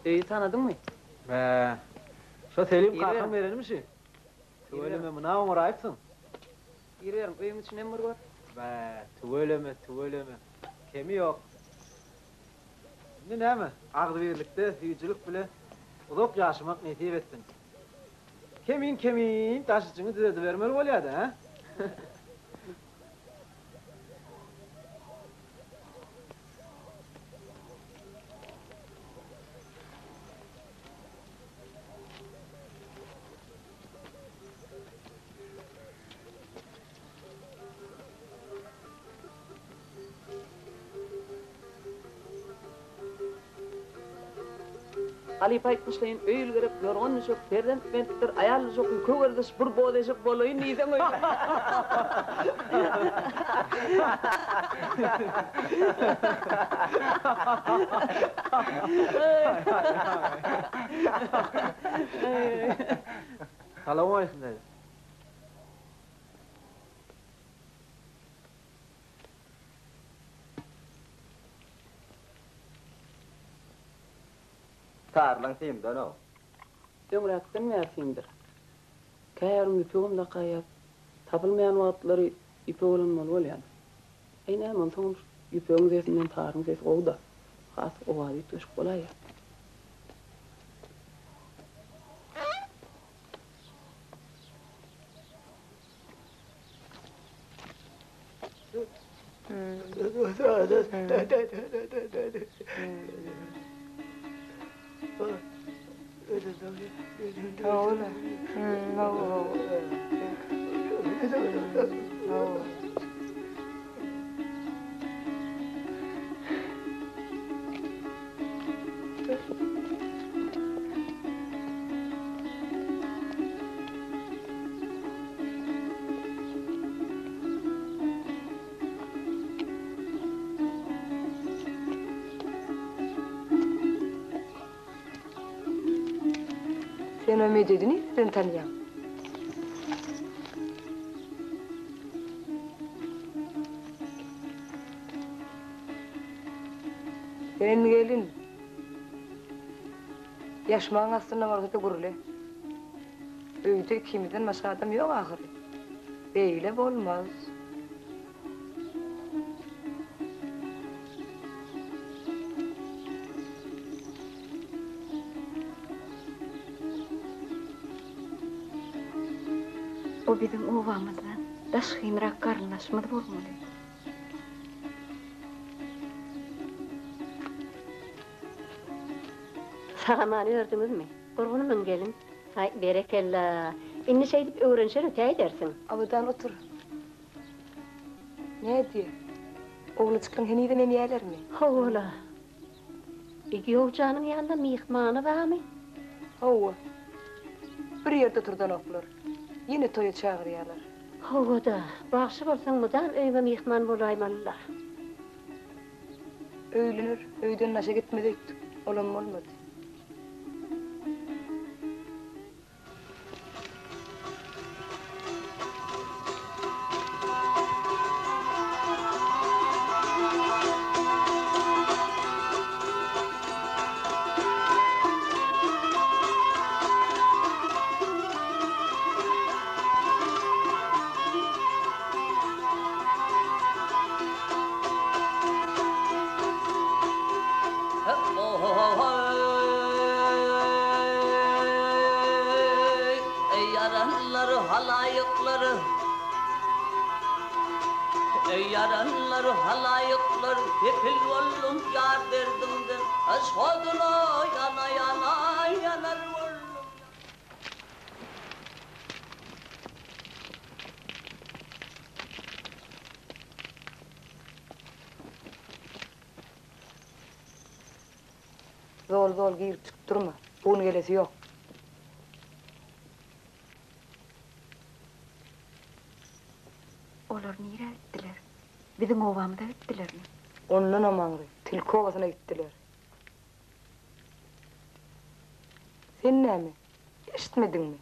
Öýi tanadyňmy? Bä, şo Selim kakaň berenimi şi? Tüweleme, muna oňaraýypsyň. Giriberiň, öýüň içinem bir gör. Bä, tüweleme, tüweleme. Kemi ýok. Indi näme, agzybirlikde, süýjülik bile uzak ýaşamak nesip etsin. Kemin-kemin daş-içiňi düzedibermeli bolýa-da, hä? Halypa aýtmyşlaýyn, öý gerek, ýorgan-düşek, perzent bentdir, aýal-uşak, ýüke werziş, bir boz eşek bolaýyn diýseň öýde. Salowmaleýkim daýza. Tarlaň simden-ow. Öňräkden bäri simdir. Käýarym ýüpegem dakaýýas. Tapylmaýan wagtlary ýüpek ulanmaly bolýar. Äý näme, onsoňam şu ýüpegiň sesinden taryň sesi gowy-da. Has owazy üýtgeşik bolaýýar. Sen o Mededi nireden tanýaň? Sen gelin. Ýaşmagyň astynda bolsa-da gürle. Öýde ikimizden başga adam ýok ahyry. Beýle bolmaz. O biziň obamyzdan daşgynrak garyndaşymyz bolmaly. Sag-aman ördüňizmi? Gurgunmyň gelin? Haý, berekella! Indi şeýdip öwrenişer ötäýdersiň. Abadan otur. Nädýä? Oglanjyklaň henizem emýälermi? Hawa-la. Giýewjanyň ýanynda myhmany barmy? Hawa. Bir ýerde oturdanoklar. Ýene toýa çagyrýarlar. Hawa-da, bagşy bolsaň mydam öýüňe myhman bolaýmaly-la. Öýlener, öýden daşa gitmez öýtdük. Olam bolmady. Eý ýaranlar halaýyklar Eý ýaranlar halaýyklar Sepil boldum ýar derdiňden Yşk oduna ýana-ýana ýanar boldum. Zol-zol girip çykyp durma. Bu gün gelesi ýok. Olar nirä gitdiler? Biziň obamyza gitdilermi? Ondanam aňry, tilki obasyna gitdiler. Sen näme, eşitmediňmi?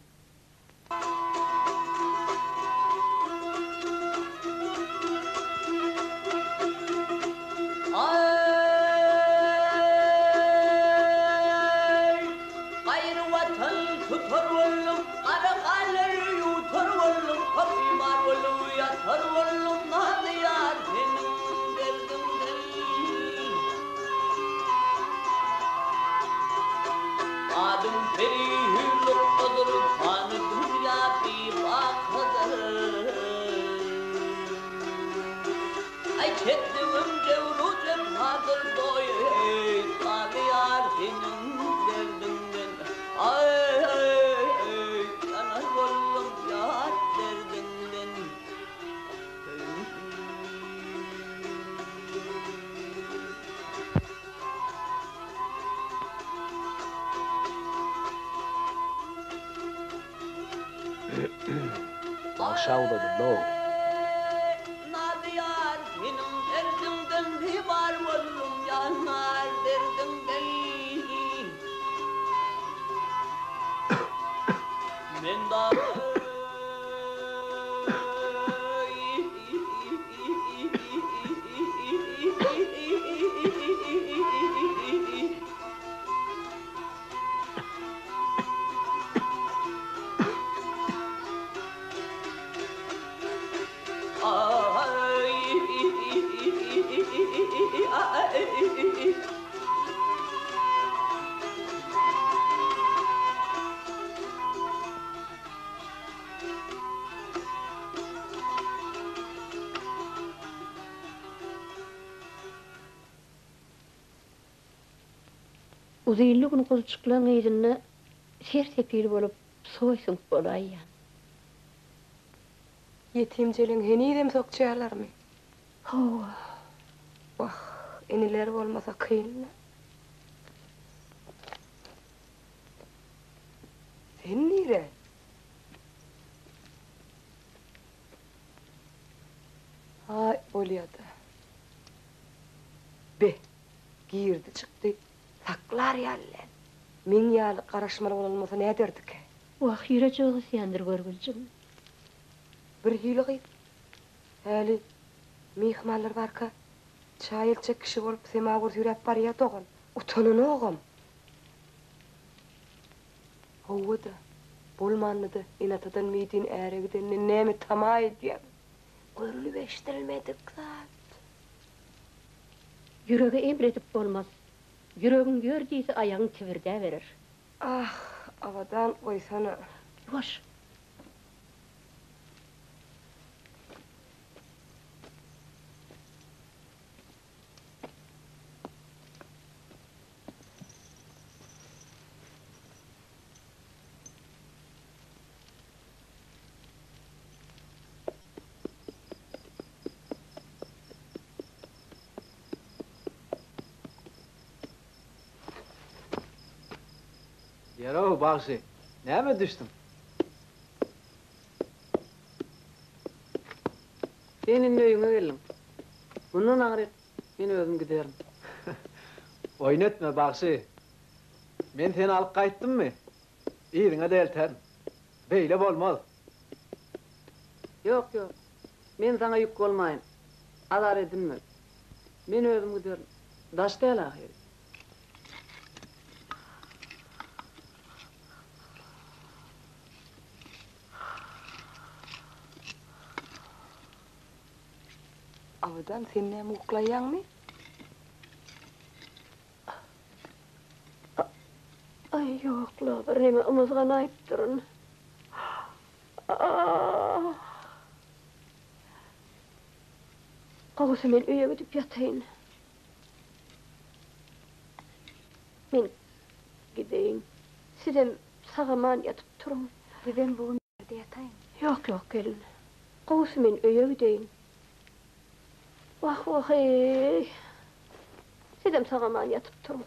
Çekdigim jebru jepadyr doý eý, Galýar seniň derdiňden, aý, Ýanar boldum ýar derdiňden. Bagşa uzadyl-ow. Nazýar seniň derdiňden bizar boldum ýar derdiňden Men dagy Uzynly gün guzujyklaň yzynda ser-sepil bolup soý süňk bolaýýan. Ýetim jeleň henizem sokjaýarlarmy? Hawa. Wah, inileri bolmasa kyn-da. Sen nire? Aý, bolýa-da. Be, girdi çykdy, saklar ýaly däl. Meň ýaly garaşmaly bolanmasa näderdikä? Wah, ýürejigi gysýandyr görgüljigim. Birhili gyz. Häli myhmanlar barka, çaý eltjek kişi bolup semawar süýräp barýa dogan. Utananogam. Hawa-da, bolmanda-da ene-atadan meýdin äre gidenden näme tama edýäň? Görlüp-eşidilmedik zat. Ýürege emr edip bolmaz. Ýüregiň ýör diýse, aýagyň tibirdäberer. Ah, Abadan goýsana. Ýuwaş! Ýer-ow, bagşy, nämä düşdüň? Sen indi öýüňe geldiň. Mundan aňryk men özüm giderin. Oýun etme, bagşy. Men seni alyp gaýtdymmy? Yzyňa-da elterin. Beýle bolmaz. Ýok, ýok. Men saňa ýük bolmaýyn. Azar edinme. Men özüm giderin. Daş däl ahyry. Abadan, sen näme uklaýaňmy? Aý, ýok-la, birneme ymyzganaýypdyryn. Ah! Gowusy men öýe gidip ýataýyn. Men gideýin. Sizem sag-aman ýatyp turuň. Bizem bu gün bärde ýataýyň. Ýok, ýok, gelin. Gowusy men öýe gideýin. Wah, wah-eý. Sizem sag-aman ýatyp turuň.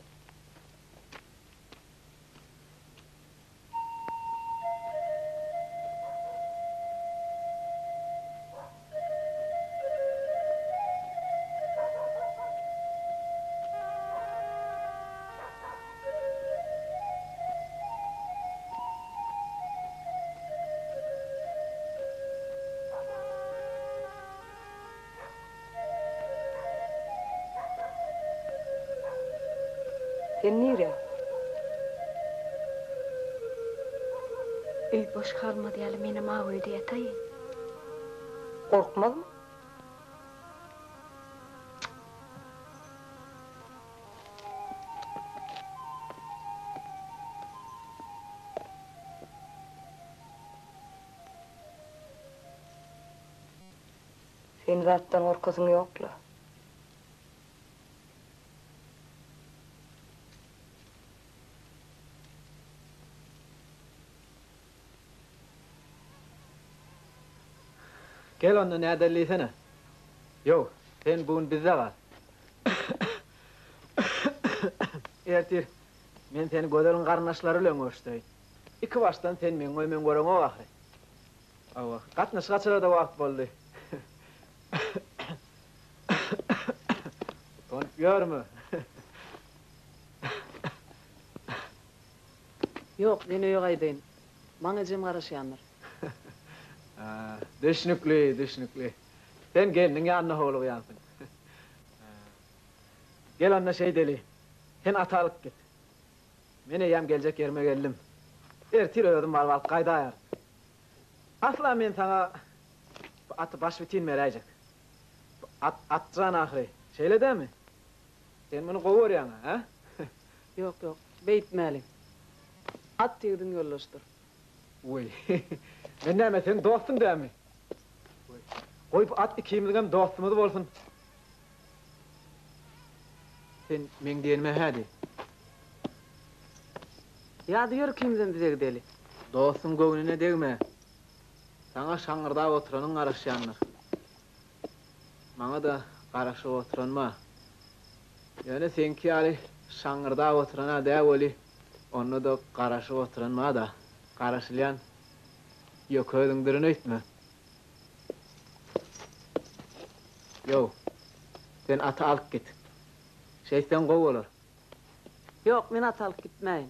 Sen nirä? Öý boş galmaz ýaly menem aw öýde ýataýyn. Gorkmazmy? Sen zatdan gorkasyň ýok-la. Gel onda nädeli diýsene. Ýow, sen bu gün bizde gal. Ertir men seni Gözeliň garyndaşlary bilen görüşdireýin. Ikibaşdan sen meň öýüme göreňok ahyry. Hawa, gatnaşyk açara-da wagt boldy. Utanyp ýörme. Ýok, men öýe gaýdaýyn. Maňa ejem garaşýandyr. Düşnükli, düşnükli. Sen gelniň ýanyna howlugýansyň. Gel onda şeýdeli. Sen aty alyp git. Men eýýäm geljek ýerime geldim. Ertir özüm baryp alyp gaýdaýaryn. Asla men saňa bu aty başbitin beräýjek. Bu at Atjan ahyry, şeýle dämi? Sen muny gowy görýäň-ä, hä? Ýok, ýok, beýtmäliň. At ýigidiň ýoldaşydyr. Weý, men näme, seň dostuň dämi? Weý, goý bu at ikimiziňem dostumyz bolsun. Sen meň diýenime hä diý. Ýa-da ýör ikimizem bize gideli. Dostuň göwnüne degme. Saňa şaňňyrdap oturanyň garaşýandyr. Maňa-da garaşyp oturan bar. Ýöne seňki ýaly şaňňyrdap oturan-a dä weli, onda-da garaşyp oturan bar-da. Garaşylýan ýöke özüňdirin öýtme. Ýow, sen aty alyp git. Şeýtseň gowy bolar. Ýok, men aty alyp gitmäýin.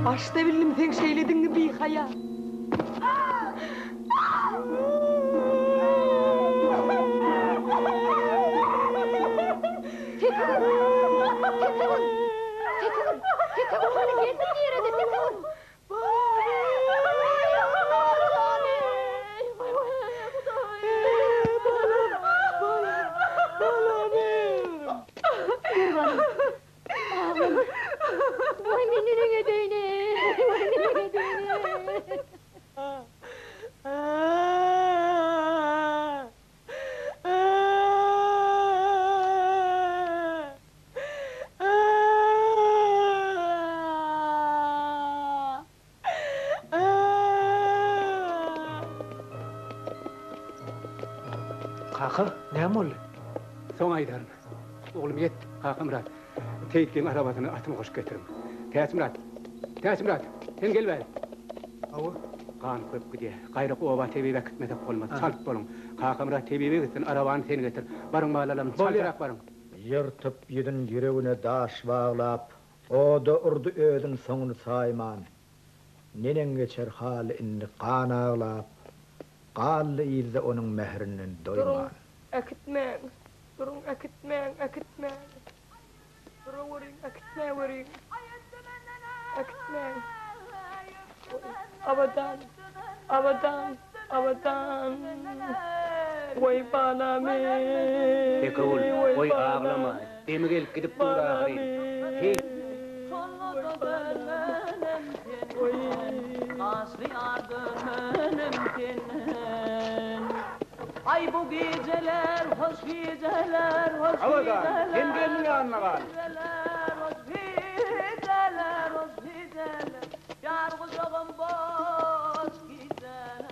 Başda bildim seň şeýledigiňi bihaýa. Kaka, näme boldy? Soň aýdaryn. Oglum ýet, Kakamyrat. Seýitliň arabasyny atyny goşup getiriň. Täçmyrat! Täçmyrat! Sen gel bäri. Hawa. Gan köp gidýär. Gaýrak oba tebip äkitmesek bolmaz. Çalt boluň. Kakamyrat tebibe gitsin, arabany sen getir. Baryň balalarym, çaltrak baryň. Ýyrtyp ýüzün ýüregine daş baglap, Oda urdy özün soňuny saýman. Neneň geçer haly indi gan aglap, Galdy yzda onuň mährinden Duruň, doýman. äkitmäň, duruň, äkitmäň, äkitmäň. Duraweriň, äkitmäweriň, äkitmäň. Goý, Abadan, Abadan, Abadan. Goý, balam eý, Bekewül, goý, goý balam. aglama, demi gelip gidip dur ahyryn. Heý! Şonda-da dönmenem senden, Gaşly ýar dönmenem senden. Aý bu gijeler, hoş gijeler, hoş Abadan, gijeler, sen gelniň ýanyna gal. Gijeler, hoş gijeler, hoş gijeler, Ýar gujagym boş gijeler.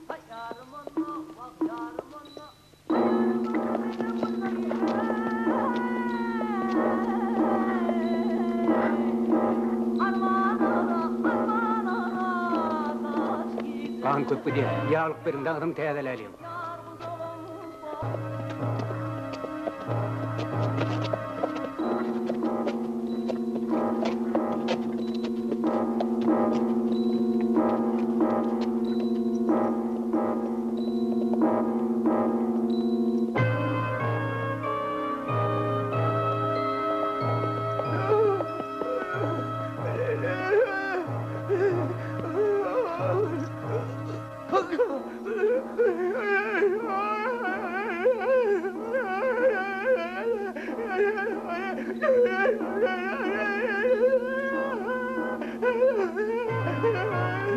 Haý ýarym onda, wah ýarym onda. Gan köp gidýär. Ýaglyk beriň, dagysyny täzeläliň.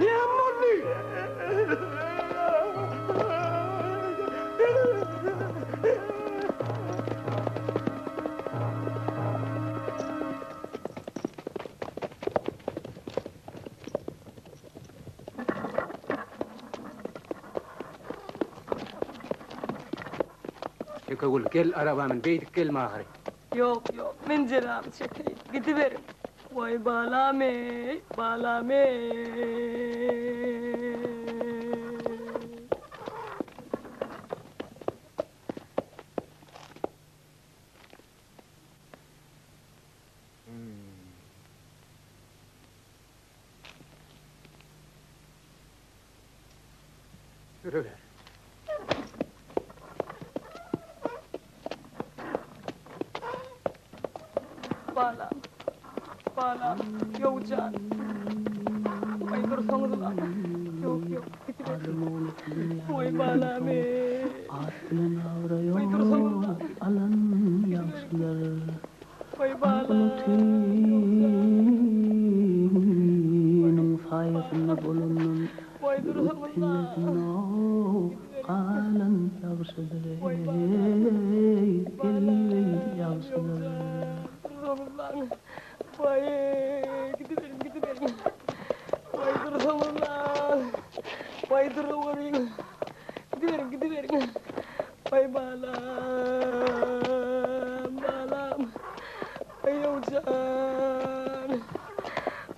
Näme boldy? Tekegül, gel araba min, beýdip gelme ahyry. Ýok, ýok, men jelamy çekeýin, gidiberiň. Waý balam-eý, balam-eý. Sürüber. Balam, balam, Ýowjan. Waý dursaňyzla. Ýok, ýok, gidiberiň. Waý balam-eý. At bilen abraý Waý dursaňyzla. alan ýagşylar. Waý balam, Nuň saýasynda bolandan Waý dursaňyzla. galan ýagşydyr eý, eý, ýagşydyr. Dursaňyzlaň. Waý, gidiberiň, gidiberiň. Waý dursaňyzlaň. Waý duraweriň. Gidiberiň, gidiberiň. Waý balam, balam. Waý Ýowjan.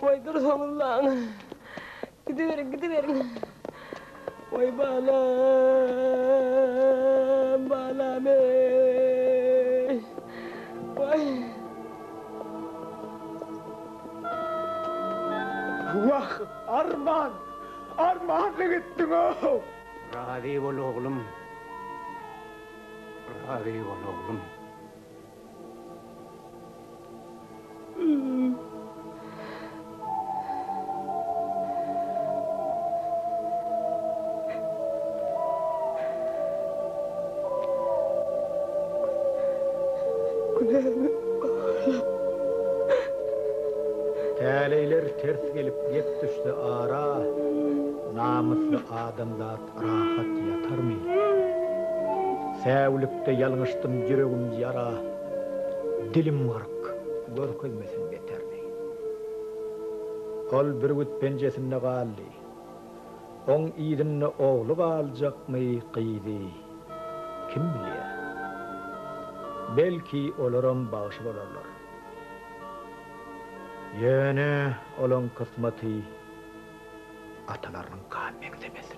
Waý dursaňyzlaň. Gidiberiň, gidiberiň. Waý balam, balam eý. Waý. Wah, arman, armanly gitdiň-ow! Razy bol oglum. Razy bol oglum. Günämi bagyşla. Täleýler ters gelip gep düşse ara, Namysly adamzat rahat ýatarmy? Säwlikde ýalňyşdym ýüregim ýara, Dilim gyryk, görkezmesin beterini. Ol bürgüt penjesinde galdy. Oň yzynda ogly galjakmy, gyzy? Kim bilýär? Belki olaram bagşy bolarlar. Ýöne olaň kysmaty atalarynyňka meňzemez.